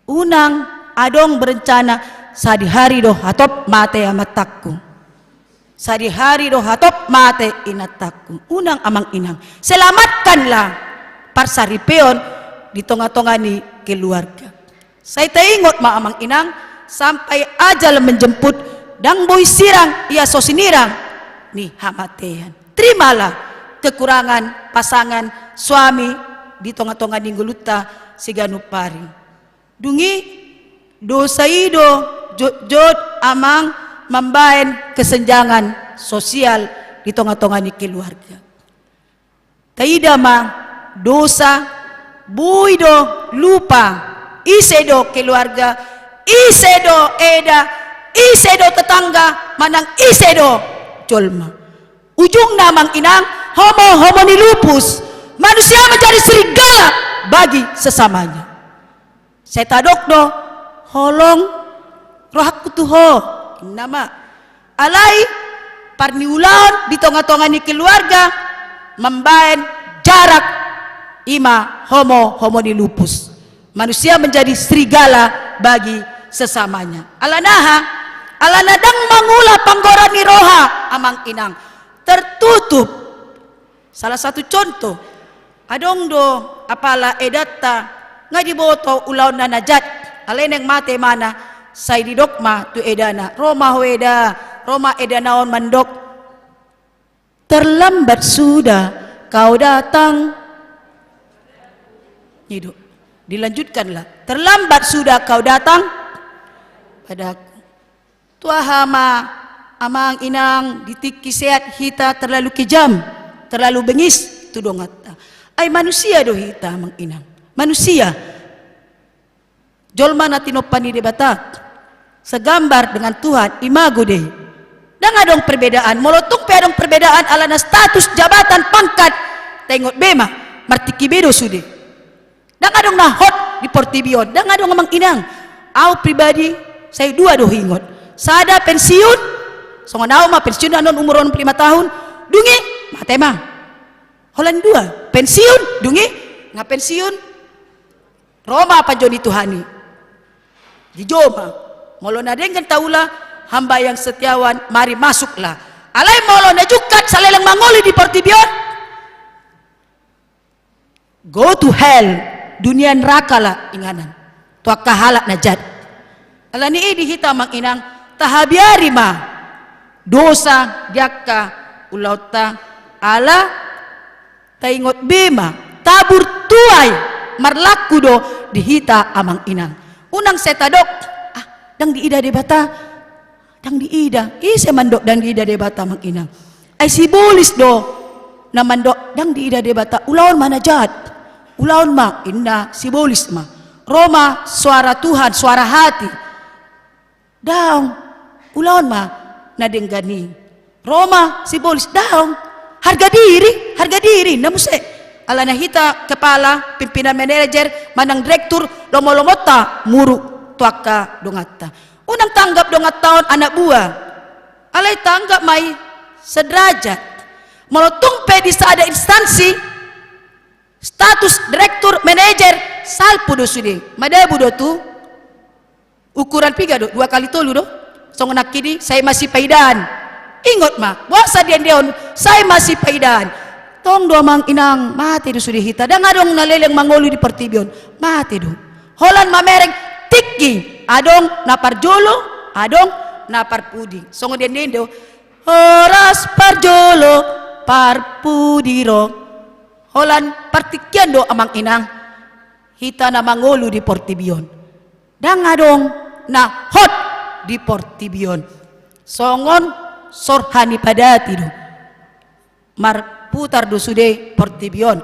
Unang adong berencana, sadihari do hatop mate amantangku. Sadihari do hatop mate inantangku. Unang amang inang. Selamatkanlah parsaripeon di tonga-tonga ni keluarga. Sai taingot ma amang inang, sampai ajal menjemput, ndang boi sirang ia so sinirang. ni hamatean. Terimalah kekurangan pasangan suami di tonga-tonga ni ngolunta siganup ari. Dung i dosa i do jotjot amang mambaen kesenjangan sosial di tonga-tonga ni keluarga. Taida ma dosa, boi do lupa ise do keluarga, ise do eda, ise do tetangga, manang ise do jolma. Ujungna amang inang, homo-homo ni lupus, manusia menjadi serigala bagi sesamanya. Sai tadok do, holong rohangku tu ho, inna ma. Alai parniulaon di tonga-tonga ni keluarga mambaen jarak, i ma homo-homo ni lupus. Manusia menjadi serigala bagi sesamanya. Alana aha? Alana ndang mangula panggoaran ni roha amang inang. Tertutup. Salah satu contoh, adong do apala edanta nga diboto ulaonna na jat, alai naeng mate ibana, sai didok ma tu edana, ro ma ho eda, ro ma edana on mandok, terlambat sudah kau datang. I do. Dilanjutkanlah, terlambat sudah kau datang padaku. Tu aha ma amang inang di tingki sehat hita terlalu kejam, terlalu bengis tu donganta? Ai manusia do hita amang inang. Manusia. Jolma na tinompa ni Debata. Segambar dengan Tuhan, imago Dei. Ndang adong perbedaan, molo tung pe adong perbedaan alana status, jabatan, pangkat. Taingot be ma, martingki be do sude. Ndang adong na hot di portibi on, ndang adong amang inang. Au pribadi, sai dua do huingot. Sada pensiun, songon au ma pensiun annon umur onom pulu lima tahun, dung i mate ma. Holan dua, pensiun, dung i nga pensiun. Ro ma panjou ni Tuhan i. Dijou ma. Molo na denggan taula, hamba yang setiawan, mari masuklah. Alai molo na jungkat saleleng mangolu di portibi on, go to hell, dunia neraka lah inganan. Tu angka halak na jat. Alani i di hita amang inang, tahabiari ma dosa di angka ulaonta, ala taingot be ma, taburtuai marlaku do di hita amang inang. Unang sai tadok, ah, ndang diida Debata. Ndang diida, ise mandok ndang diida Debata amang inang? Ai sibolis do na mandok ndang diida Debata, ulaon ma na jat. Ulaon ma, inna sibolis ma. Ro ma suara Tuhan, suara hati. Daong, ulaon ma na denggan i. Ro ma sibolis, daong. Harga diri, harga diri, na muse. Alana hita kepala, pimpinan, manajer, manang direktur, lomo-lomonta muruk tu angka donganta. Unang tanggap donganta on anak buah. Alai tanggap ma i sederajat. Molo tung pe di sada instansi, status direktur, manajer, salpu do sude. Madabu do tu ukuran piga do? Dua kali tolu do? Songon nangkin i, sai masipaidaan. Ingot ma, boasa diandeon, sai masipaidaan. Tong do amang inang, mate do sude hita. Ndang adong na leleng mangolu di portibi on. Mate do. Holan mamereng tingki, adong na parjolo, adong na parpudi. Songon diandeon do, horas parjolo, parpudi ro. Holan partingkian do amang inang. Hita na mangolu di portibi on. Ndang adong na hot di portibi on. Songon sorha ni padati do. Marputar do sude portibi on.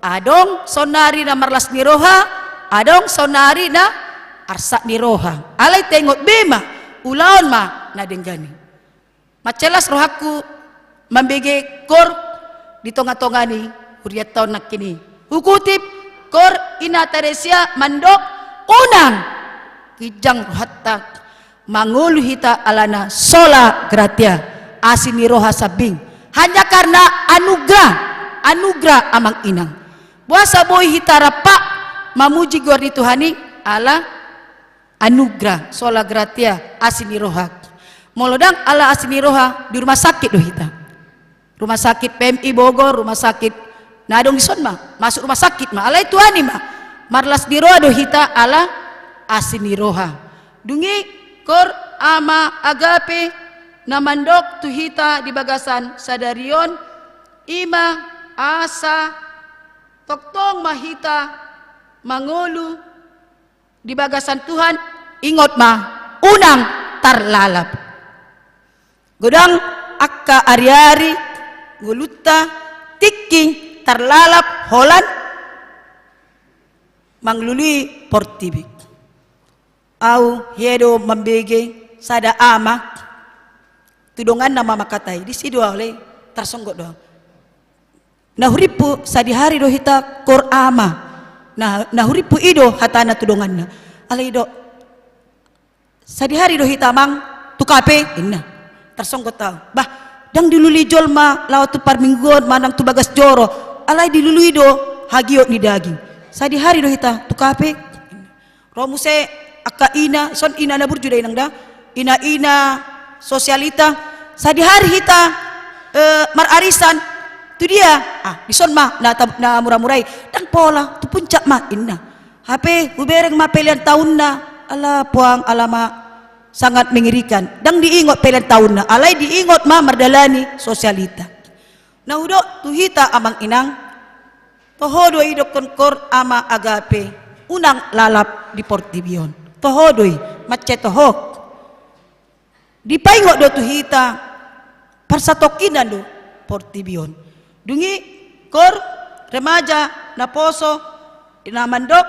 Adong saonnari na marlas ni roha, adong saonnari na arsak ni roha. Alai taingot be ma, ulaon ma na denggan i. Mansai las rohangku mambege kor di tonga-tonga ni hurianta on nangkin i. Hukutip kor Inna Teresia mandok, unang ginjang rohanta mangolu hita alana sola gratia, asi ni roha sambing. Hanya karena anugerah, anugerah amang inang. Boasa boi hita rap mamuji goar ni Tuhan i, ala anugerah, sola gratia, asi ni roha. Molo ndang ala asi ni roha, di rumah sakit do hita. Rumah sakit P M I Bogor, rumah sakit na adong dison ma, masuk rumah sakit ma. Alai Tuhan i ma, marlas ni roha do hita ala asi ni roha. Dung i kor Ama Agape Na mandok tu hita di bagasan sadari on, i ma asa tongtong ma hita mangolu di bagasan Tuhan, ingot ma, unang tarlalap. Godang angka ari-ari ngolunta tingki tarlalap holan mangalului portibi. Au hea do mambege sada ama, tu donganna ma mangkatai, disi do au, alai tarsonggot do au. Na hurimpu sadihari do hita, kor ama. Na, na hurimpu i do hatana tu donganna. Alai do, sadihari do hita, Amang, tu kafe, inna. Tarsonggot au. Bah, ndang dilului jolma laho tu parmingguon manang tu bagas joro. Alai dilului do hagiot ni daging. Sadihari do hita tu kafe. Ro muse angka ina, son ina na burju da, Inang, da. Ina-ina sosialita. Sadihari hita, eh, mararisan. Tu dia? Ah, dison ma na ta-, na mura-mura i. Ndang pola, tu puncak ma, inna. Hape hubereng ma pelean taunna. Ala puang, ala ma, sangat mengerikan. Ndang diingot pelean taunna, alai diingot ma mardalani sosialita. Na hudok tu hita, Amang Inang, toho do i didokkon kor ama Agape, unang lalap di portibi on. Toho do i, mansai toho. Dipaingot do tu hita, parsatongkinan do portibi on. Dung i kor remaja naposo, na mandok,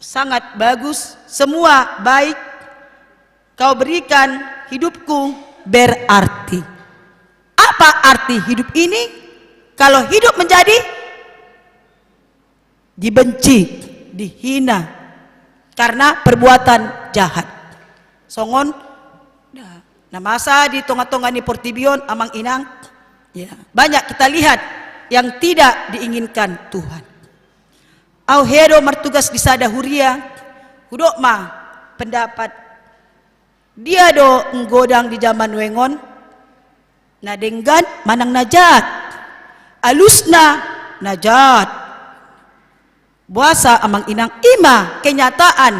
sangat bagus, semua baik, kau berikan hidupku berarti. Apa arti hidup ini? Kalau hidup menjadi dibenci, dihina karena perbuatan jahat. Songon na masa di tonga-tonga ni portibi on, Amang Inang, ya, banyak kita lihat yang tidak diinginkan Tuhan. Au hea do martugas di sada huria, hudok ma pendapat. Dia do nggodang di jaman nuaeng on? Na denggan manang na jat? Alusna na jat. Boasa, Amang Inang? I ma kenyataan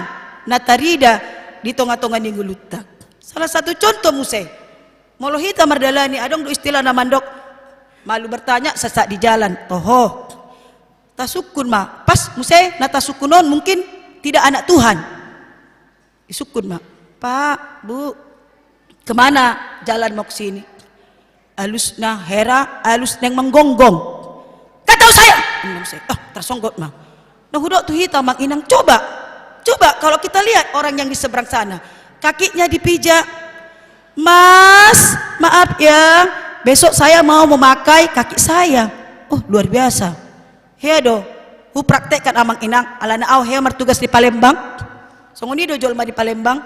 na tarida di tonga-tonga ni ngolunta. Salah satu contoh muse. Molo hita mardalani, adong do istilah na mandok, malu bertanya sesat di jalan. Toho. Tasungkun ma. Pas muse na tasungkun on mungkin tidak anak Tuhan. Disungkun ma, "Pak, Bu, kemana jalan mau ke sini?" "Alusna hera, alus naeng manggonggong." "Nggak tahu saya." Inna muse. Ah, tarsonggot ma. Na hudok tu hita, Amang Inang, coba, coba kalau kita lihat orang yang di seberang sana, kakinya dipijak. "Mas, maaf ya, besok saya mau memakai kaki saya." Oh, luar biasa. Hea do hupraktekkan, Amang Inang, alana au hea martugas di Palembang. Songon i do jolma di Palembang.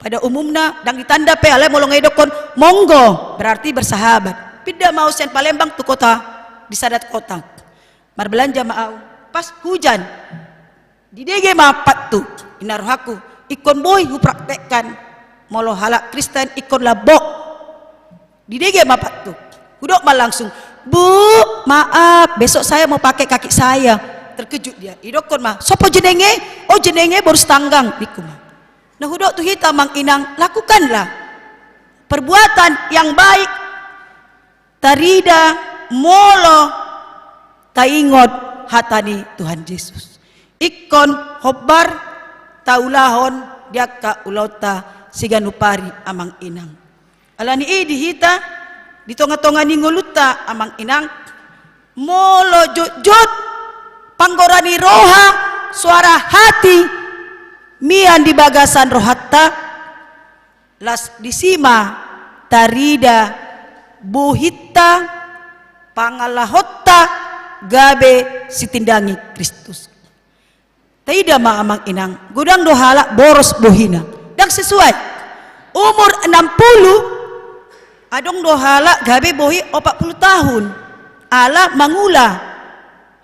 Pada umumna, ndang ditanda pe, alai molo nga didokkon monggo, berarti bersahabat. Pinda ma au sian Palembang tu kota, di sada kota. Marbelanja ma au. Pas hujan. Didege ma pattu. Inna rohangku, ingkon boi hupraktekkan. Molo halak Kristen ingkon lambok. Didege ma pattu. Hudok ma langsung, "Bu, maaf, besok saya mau pakai kaki saya." Terkejut dia. Didokkon ma, "Sopo jenenge?" "Oh, jenenge Boris Tanggang," ningku ma. Na hudok tu hita, Amang Inang, lakukanlah perbuatan yang baik tarida molo taingot hata ni Tuhan Jesus. Ingkon hombar taulahon di angka ulaonta siganup ari, Amang Inang. Alani i di hita, di tonga-tonga ni ngolunta, Amang Inang, molo jotjot panggora ni roha, suara hati, mian di bagasan rohanta, las disi ma tarida bohinta, pangalahonta gabe sitindangi Kristus. Taida ma, Amang Inang, godang do halak boros bohina. Ndang sesuai. Umur enam puluh, adong do halak gabe bohi opat puluh tahun. Ala mangula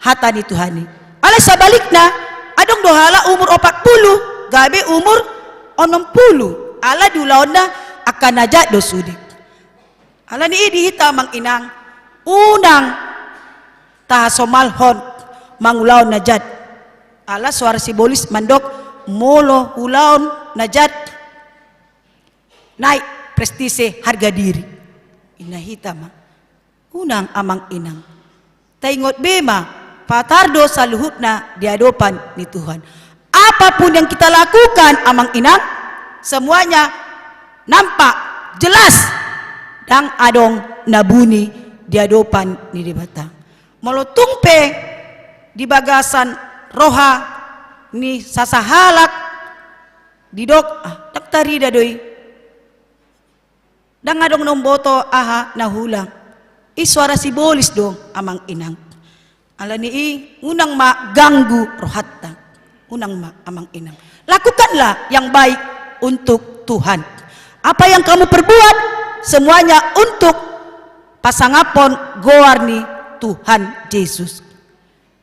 hata ni Tuhan i. Alai sabalikna, adong do halak umur opat puluh, gabe umur onom puluh. Ala diulaonna angka na jat do sude. Alani i di hita, Amang Inang, unang tahasomalhon mangulahon na jat. Ala suara sibolis mandok, molo ulaon na jat, naik prestise, harga diri. Inna hita ma. Unang, amang inang. Taingot be ma, patar do saluhutna di adopan ni Tuhan. Apapun yang kita lakukan, amang inang, semuanya nampak, jelas, ndang adong na buni di adopan ni Debata. Molo tung pe di bagasan roha ni sasahalak didok, ah, ndang tarida do i. Ndang adong na umboto aha na huula. I soara sibolis do, amang inang. Alani i, unang ma ganggu rohanta. Unang ma, amang inang. Lakukanlah yang baik untuk Tuhan. Apa yang kamu perbuat, semuanya untuk pasangaphon goar ni Tuhan Jesus.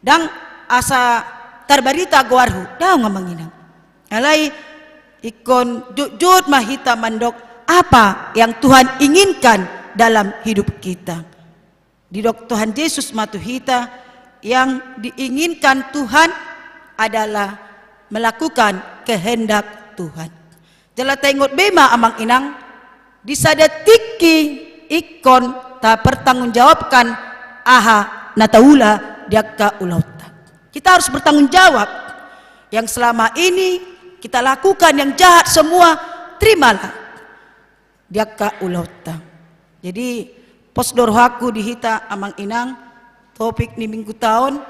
Ndang asa tarbarita goarhu, daong, amang inang. Alai ingkon jotjot ma hita mandok apa yang Tuhan inginkan dalam hidup kita. Didok Tuhan Jesus ma tu hita, yang diinginkan Tuhan adalah melakukan kehendak Tuhan. Jala taingot be ma, amang inang, di sada tingki ingkon tapertanggungjawabkan aha na taula di angka ulaonta. Kita harus bertanggung jawab. Yang selama ini kita lakukan yang jahat semua, terimalah di angka ulaonta. Jadi, pos do rohangku di hita, amang inang, topik ni mingguta on,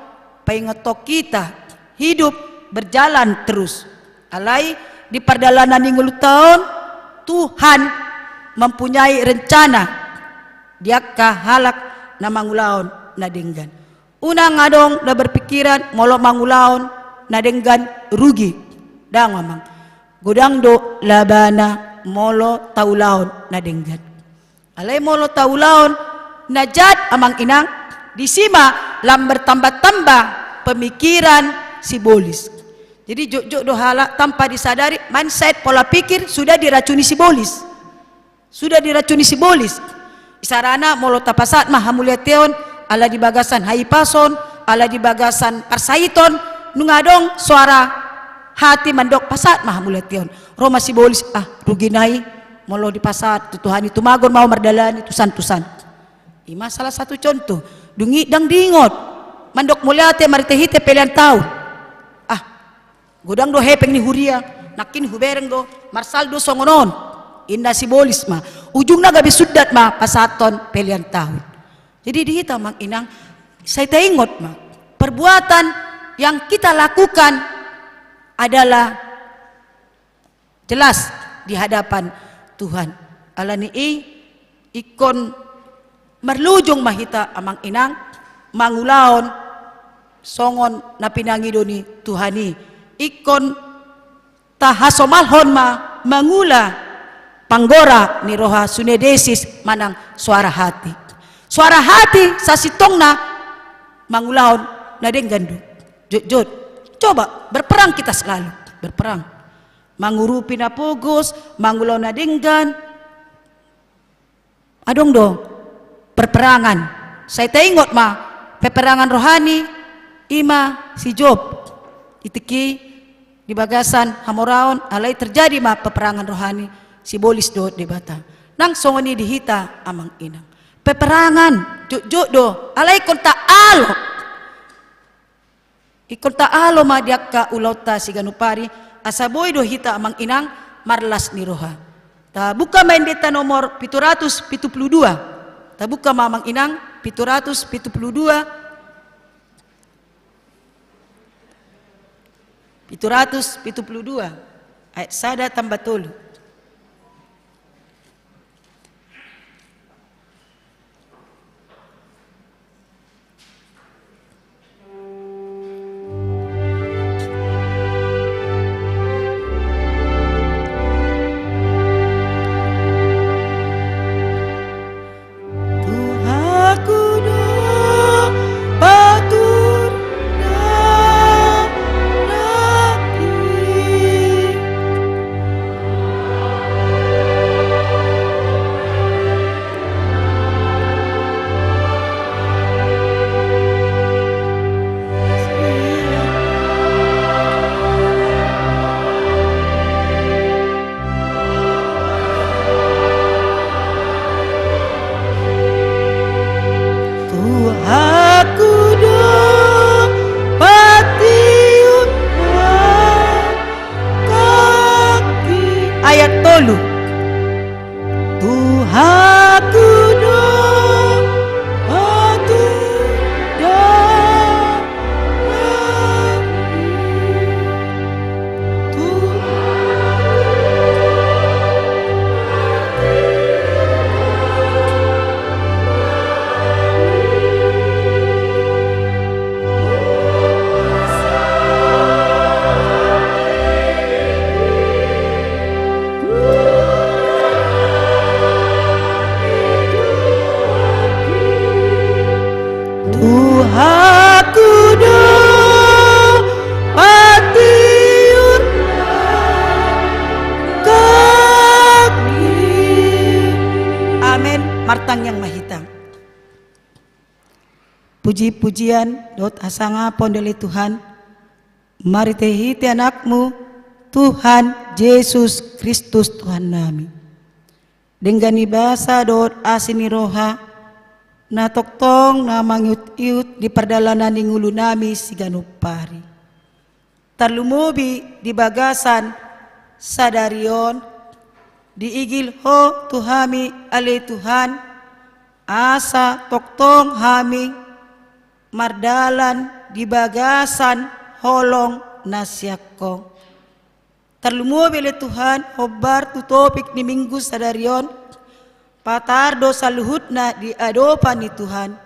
paingothon hita, hidup berjalan terus. Alai di pardalanan ni ngolunta on, Tuhan mempunyai rencana di angka halak na mangulahon na denggan. Unang adong na berpikiran molo mangulahon na denggan rugi. Daong, amang. Godang do labana molo taulahon na denggan. Alai molo taulahon na jat, amang inang, disi ma lam bertambah-tambah pemikiran sibolis. Jadi jotjot do halak tanpa disadari, mindset, pola pikir sudah diracuni sibolis. Sudah diracuni sibolis. Isarana molo tapasahat ma hamuliateon ala di bagasan hahipason, ala di bagasan parsahiton, nunga adong soara hati mandok pasahat ma hamuliateon. Ro ma sibolis, ah, rugi nai, molo dipasahat tu Tuhan i, tumagon ma au mardalani tusan-tusan. I ma salah satu contoh. Dung i ndang diingot mandok mauliate marhite-hite pelean taon. Ah, godang do hepeng ni huria, nangkin hubereng do, marsal do songon on. Inna sibolis ma. Ujungna gabe sundat ma pasahathon pelean taon. Jadi di hita, amang inang, sai taingot ma, perbuatan yang kita lakukan adalah jelas di hadapan Tuhan. Alani i, ingkon marlujung ma hita, amang inang, mangulahon songon na pinangido ni Tuhan i. Ingkon tahasomalhon ma mangula panggora ni roha, sunedesis manang soara hati. Soara hati sasintongna mangulahon na denggan do. Jotjot. Coba, berperang kita selalu. Berperang. Mangurupi na pogos, mangulahon na denggan. Adong do perperangan. Sai taingot ma, peperangan rohani, i ma si Job. Di tingki di bagasan hamoraon, alai terjadi ma peperangan rohani, sibolis dohot Debata. Nang songon i di hita, amang inang. Peperangan, jotjot do, alai ingkon taalo. Ingkon taalo ma di angka ulaonta siganup ari, asa boi do hita, amang inang, marlas ni roha. Tabuka ma Endenta nomor pitu ratus pitu pulu dua. Tabuka ma, amang inang, pitu ratus pitu pulu dua. Pitu ratus pitu pulu dua. Ayat sada tamba tolu. Tuhanku do patur na laki. Puji-pujian dohot hasangapon di ale Tuhan, marhite-hite Anakmu, Tuhan Jesus Kristus Tuhannami. Denggan ni basa dohot asi ni roha, na tongtong na mangihut-ihut di pardalanan ni ngolunami siganup ari. Tarlumobi di bagasan sadari on, diigil Ho tu hami ale Tuhan, asa tongtong hami mardalan di bagasan holong na sian Ho. Tarlumobi ale Tuhan, hombar tu topik ni Minggu sadari on, patar do saluhutna di adopan ni Tuhan,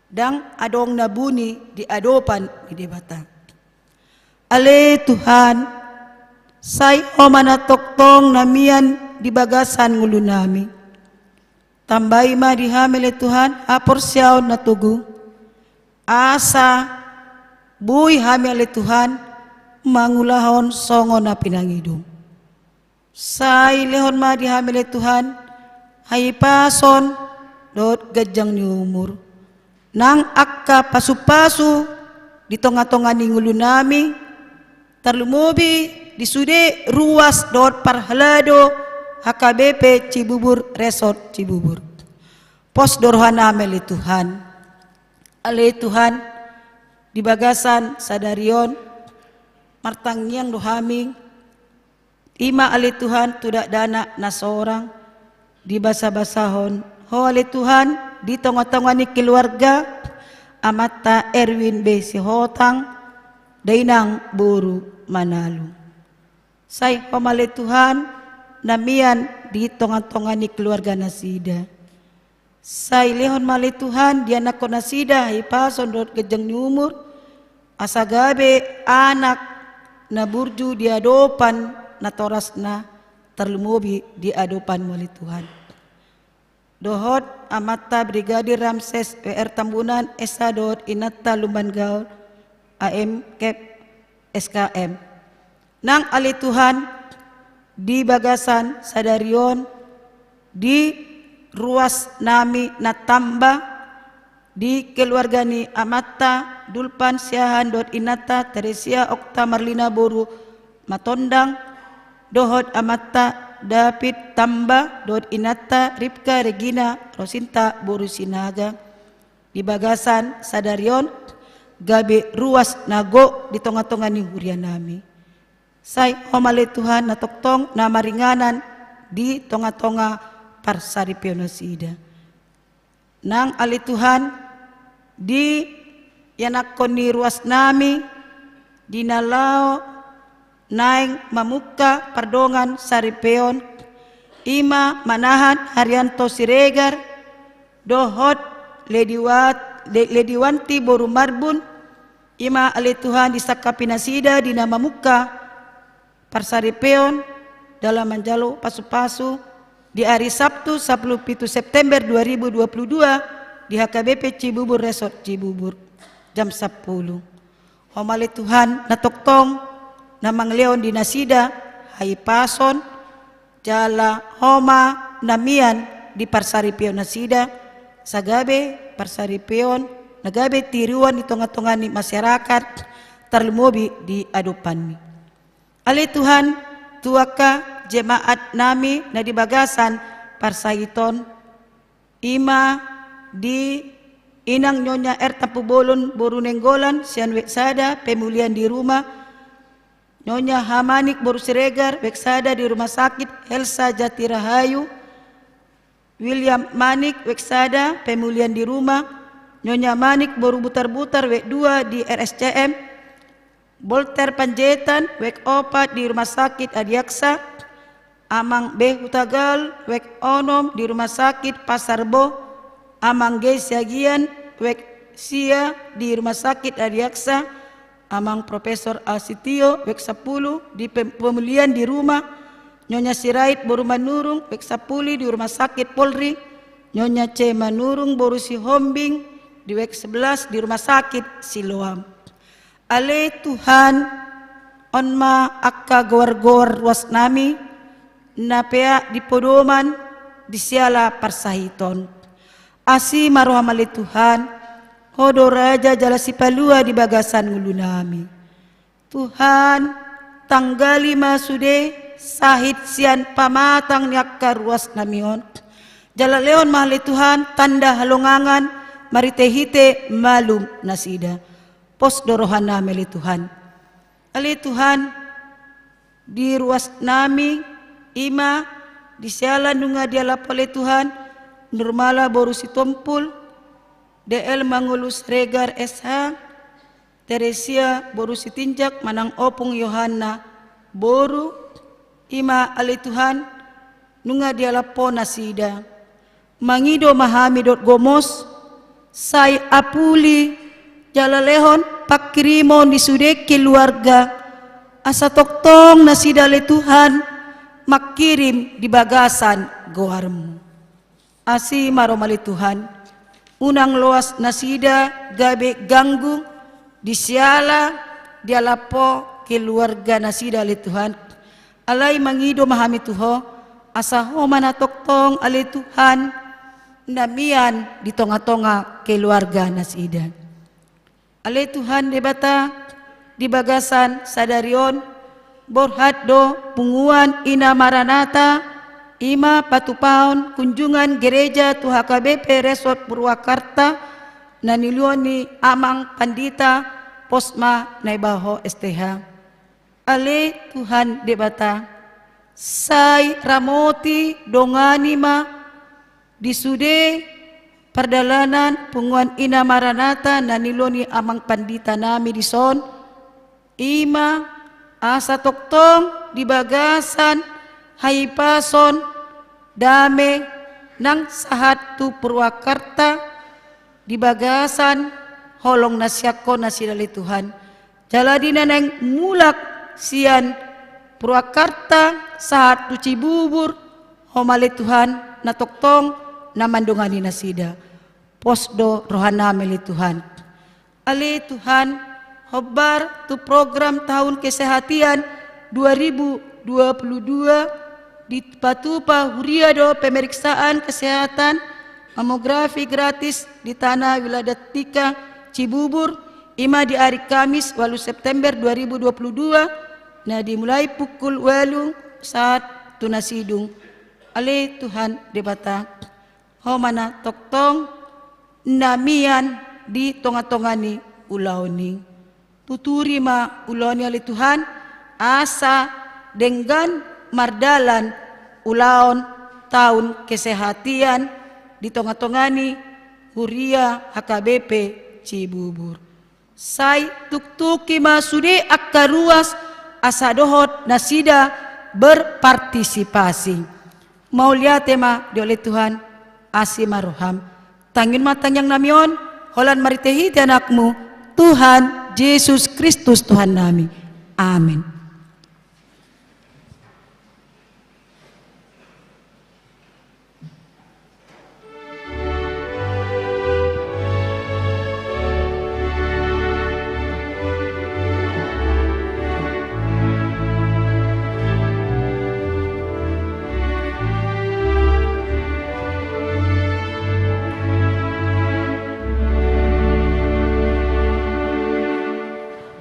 ndang adong na buni di adopan ni Debata. Ale Tuhan, sai Ho ma na tongtong na mian di bagasan ngolunami. Tambai ma di hami ale Tuhan haporseaon na togu, asa boi hami ale Tuhan mangulahon songon na pinangidoM. Sai lehon ma di hami ale Tuhan hahipason dohot ganjang ni umur, nang angka pasu-pasu di tonga-tonga ni ngolunami, tarlumobi di sude ruas dohot parhalado H K B P Cibubur, Resort Cibubur. Pos do rohanami ale Tuhan. Ale Tuhan, di bagasan sadari on, martangiang do hami, i ma ale Tuhan tu dakdanak na sorang, dibasa-basahon Ho ale Tuhan di tonga-tonga ni keluarga amanta Erwin B Sihotang, dainang boru Manalu. Sai Ho ma ale Tuhan na mian di tonga-tonga ni keluarga nasida. Sai lehon ma ale Tuhan di anakkon nasida hahipason dohot ganjang ni umur, asa gabe anak na burju di adopan natorasna, tarlumobi di adopanMu ale Tuhan. Dohot amanta Brigadir Ramses W R Tambunan, S H, dohot inanta Lumban Gaul, A M Kep, S K M. Nang ale Tuhan, di bagasan sadari on, di ruasnami na tamba, di keluarga ni amanta Dulpan Siahaan dohot inanta Teresia Okta Marlina boru Matondang, dohot amanta David Tamba dohot inanta Ripka Regina Rosinta boru Sinaga, di bagasan sadari on gabe ruas na gok di tonga-tonga ni hurianami. Sai Ho ma ale Tuhan na tongtong na maringanan di tonga-tonga parsaripeon nasida. Nang ale Tuhan, di ianakkon ni ruasnami, di na laho naeng mamungka pardongan saripeon, i ma manahan Haryanto Siregar dohot Lediwat-, Le-, Lediwanti boru Marbun, i ma ale Tuhan disangkapi nasida di na mamungka parsaripeon dalam manjalo pasu-pasu di ari Sabtu sampulu pitu September dua ribu dua puluh dua di H K B P Cibubur, Resort Cibubur, jam sampulu. Ho ma ale Tuhan na tongtong na mangalehon di nasida hahipason, jala Ho ma na mian di parsaripeon nasida, asa gabe parsaripeon na gabe tiruan di tonga-tonga ni masyarakat, tarlumobi di adopanMi. Ale Tuhan, tu angka jemaatnami na di bagasan parsahiton, i ma di inang Nyonya R Tampubolon boru Nainggolan sian Wijk sada, pemulihan di rumah, Nyonya H Manik boru Siregar, Wijk sada di Rumah Sakit Helsa Jatirahayu, William Manik, Wijk sada, pemulihan di rumah, Nyonya Manik boru Butarbutar, Wijk dua di R S C M, Bolter Panjaitan, Wijk opat di Rumah Sakit Adiaksa, Amang B Hutagal, Wijk onom di Rumah Sakit Pasar Bo, Amang G Siagian, Wijk sia di Rumah Sakit Adiaksa, Amang Profesor A Sitio, Wijk sampulu di pem-, pemulihan di rumah, Nyonya Sirait boru Manurung, Wijk sampulu di Rumah Sakit Polri, Nyonya C Manurung boru Sihombing di Wijk sebelas di Rumah Sakit Siloam. Ale Tuhan, on ma angka goar-goar ruasnami na peak di podoman di siala parsahiton. Asi ma rohaM ale Tuhan, Ho do raja jala sipalua di bagasan ngolunami. Tuhan, tanggali ma sude sahit sian pamatang ni angka ruasnami on. Jala lehon ma ale Tuhan tanda halongangan marhitehite malum nasida. Pos do rohanami ale Tuhan. Ale Tuhan, di ruasnami, i ma di siala nunga dialap ale Tuhan, Nurmala boru Sitompul, D L Mangolu Siregar S H, Teresia boru Sitinjak manang Opung Yohanna boru, i ma ale Tuhan, nunga dialap Ho nasida. Mangido ma hami dohot gomos, sai apuli jala lehon pangkirimon di sude keluarga, asa tongtong nasida ale Tuhan mangkirim di bagasan goarMu. Asi ma ro ma ale Tuhan, unang loas nasida gabe ganggu di siala dialap Ho keluarga nasida ale Tuhan. Alai mangido ma hami tu Ho, asa Ho ma na tongtong ale Tuhan na mian di tonga-tonga keluarga nasida. Ale Tuhan Debata, di bagasan sadari on, borhat do punguan Ina Maranatha, i ma patupaon kunjungan gereja tu H K B P Resort Purwakarta, na niuluhon ni Amang Pandita, pos ma na ibahen Ho S T H. Ale Tuhan Debata, sai ramoti dongani ma di sude pardalanan punguan Ina Maranatha na niuluhon ni Amang Pandita nami dison, i ma asa tongtong di bagasan hahipason dame nang sahat tu Purwakarta, di bagasan holong na sian Ho nasida ale Tuhan. Jala di na naeng mulak sian Purwakarta sahat tu Cibubur, Ho ma ale Tuhan na tongtong na mandongani nasida. Pos do rohanami ale Tuhan. Ale Tuhan, hombar tu program tahun kesehatan dua ribu dua puluh dua, dipatupa huria do pemeriksaan kesehatan mamografi gratis di Tanah Wiladat Tika Cibubur, i ma di ari Kamis ualu September dua ribu dua puluh dua, na dimulai pukul ualu sahat tu na sidung. Ale Tuhan Debata, Ho ma na tongtong na mian di tonga-tonga ni ulaon i. Tuturi ma ulaon i ale Tuhan, asa denggan mardalan ulaon tahun kesehatan di tonga-tonga ni huria H K B P Cibubur. Sai tuktuki ma sude angka ruas asa dohot nasida berpartisipasi. Mauliate ma di Ho ale Tuhan, asi ma roham. Tangion ma tangiang nami on, holan marhite-hite Anakmu, Tuhan Jesus Kristus Tuhan nami. Amin.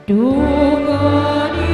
Dongani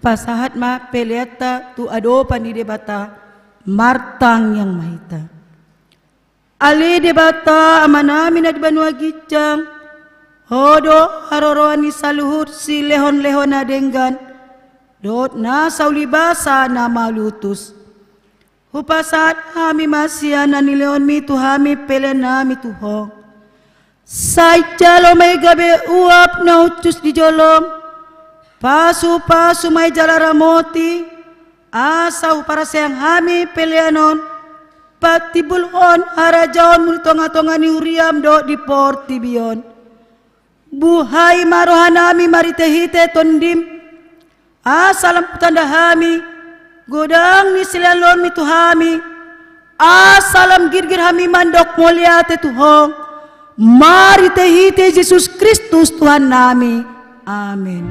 Pasahat ma peleanta tu adopan ni Debata, martangiang ma hita. Ale Debata Amanami na di banua ginjang, Ho do haroroan ni saluhut silehonlehon na denggan, dohot nasa ulibasa na malutus. Hupasahat hami ma sian na nilehonmi tu hami peleannami tu Ho. Sai jalo ma i gabe uap na uncus di jolom, pasupasu ma i jala ramoti, asa huparaseang hami pelean on, patimbulhon harajaonmu di tongatonga ni huriam dohot di portibi on. Buhai ma rohanami marhitehite Tondim, asa lam hutanda hami godang ni silehonlehonmi tu hami, asa lam girgir hami mandok mauliate tu Ho, marhitehite Jesus Kristus Tuhannami. Amen.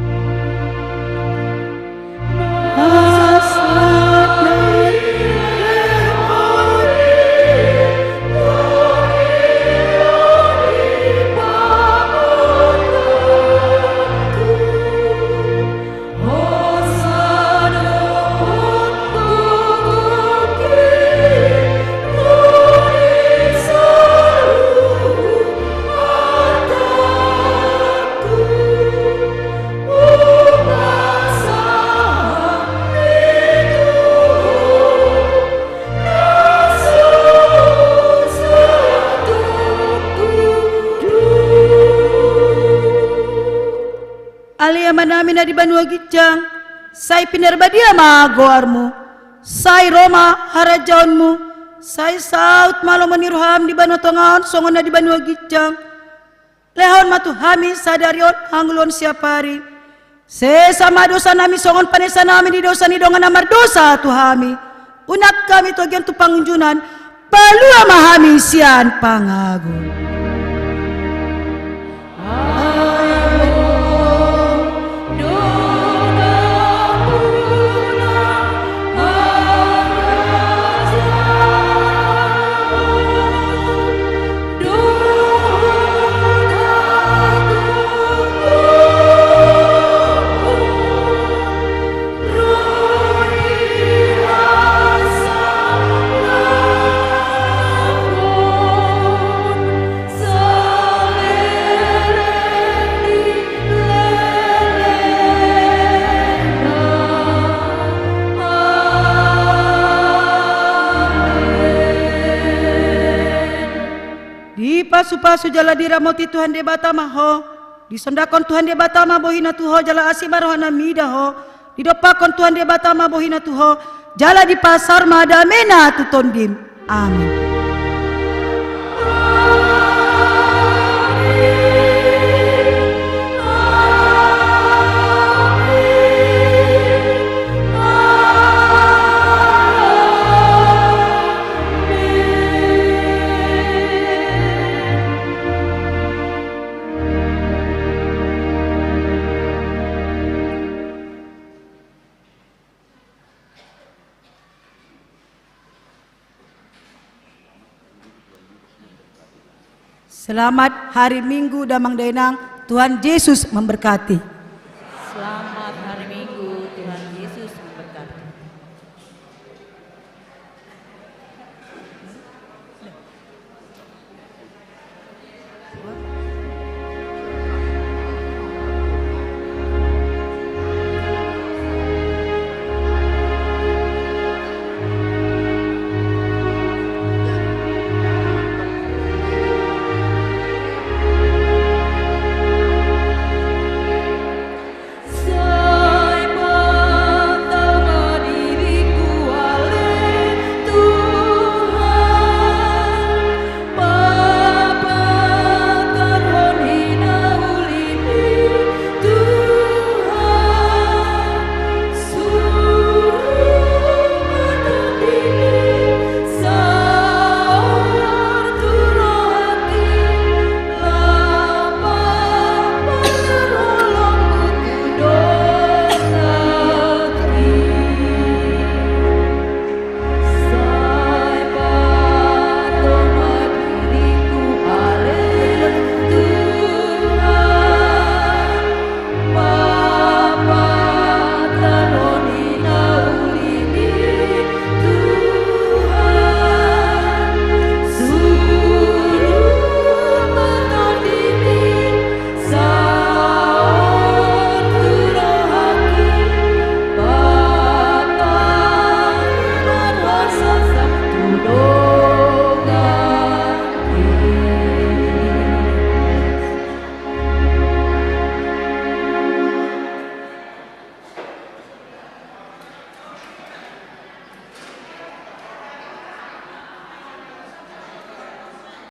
Ale Amanami na di banua ginjang, sai pinarbadia ma goarmu, sai ro ma harajaonmu, sai saut ma lomo ni roham di banua tonga on songon na di banua ginjang. Lehon ma tu hami sadari on hangoluan siapari. Sesa ma dosanami songon panesanami di dosa ni dongan na mardosa tu hami. Unang hami togian tu pangunjunan, palua ma hami sian pangago. Dipasupasu jala diramoti Tuhan Debata ma ho. Disondangkon Tuhan Debata ma bohina tu ho jala asi ma rohana mida ho. Didompakkon Tuhan Debata ma bohina tu ho, jala dipasaor ma damena tu tondim. Amen. Selamat hari Minggu, Damang Dainang. Tuhan Yesus memberkati.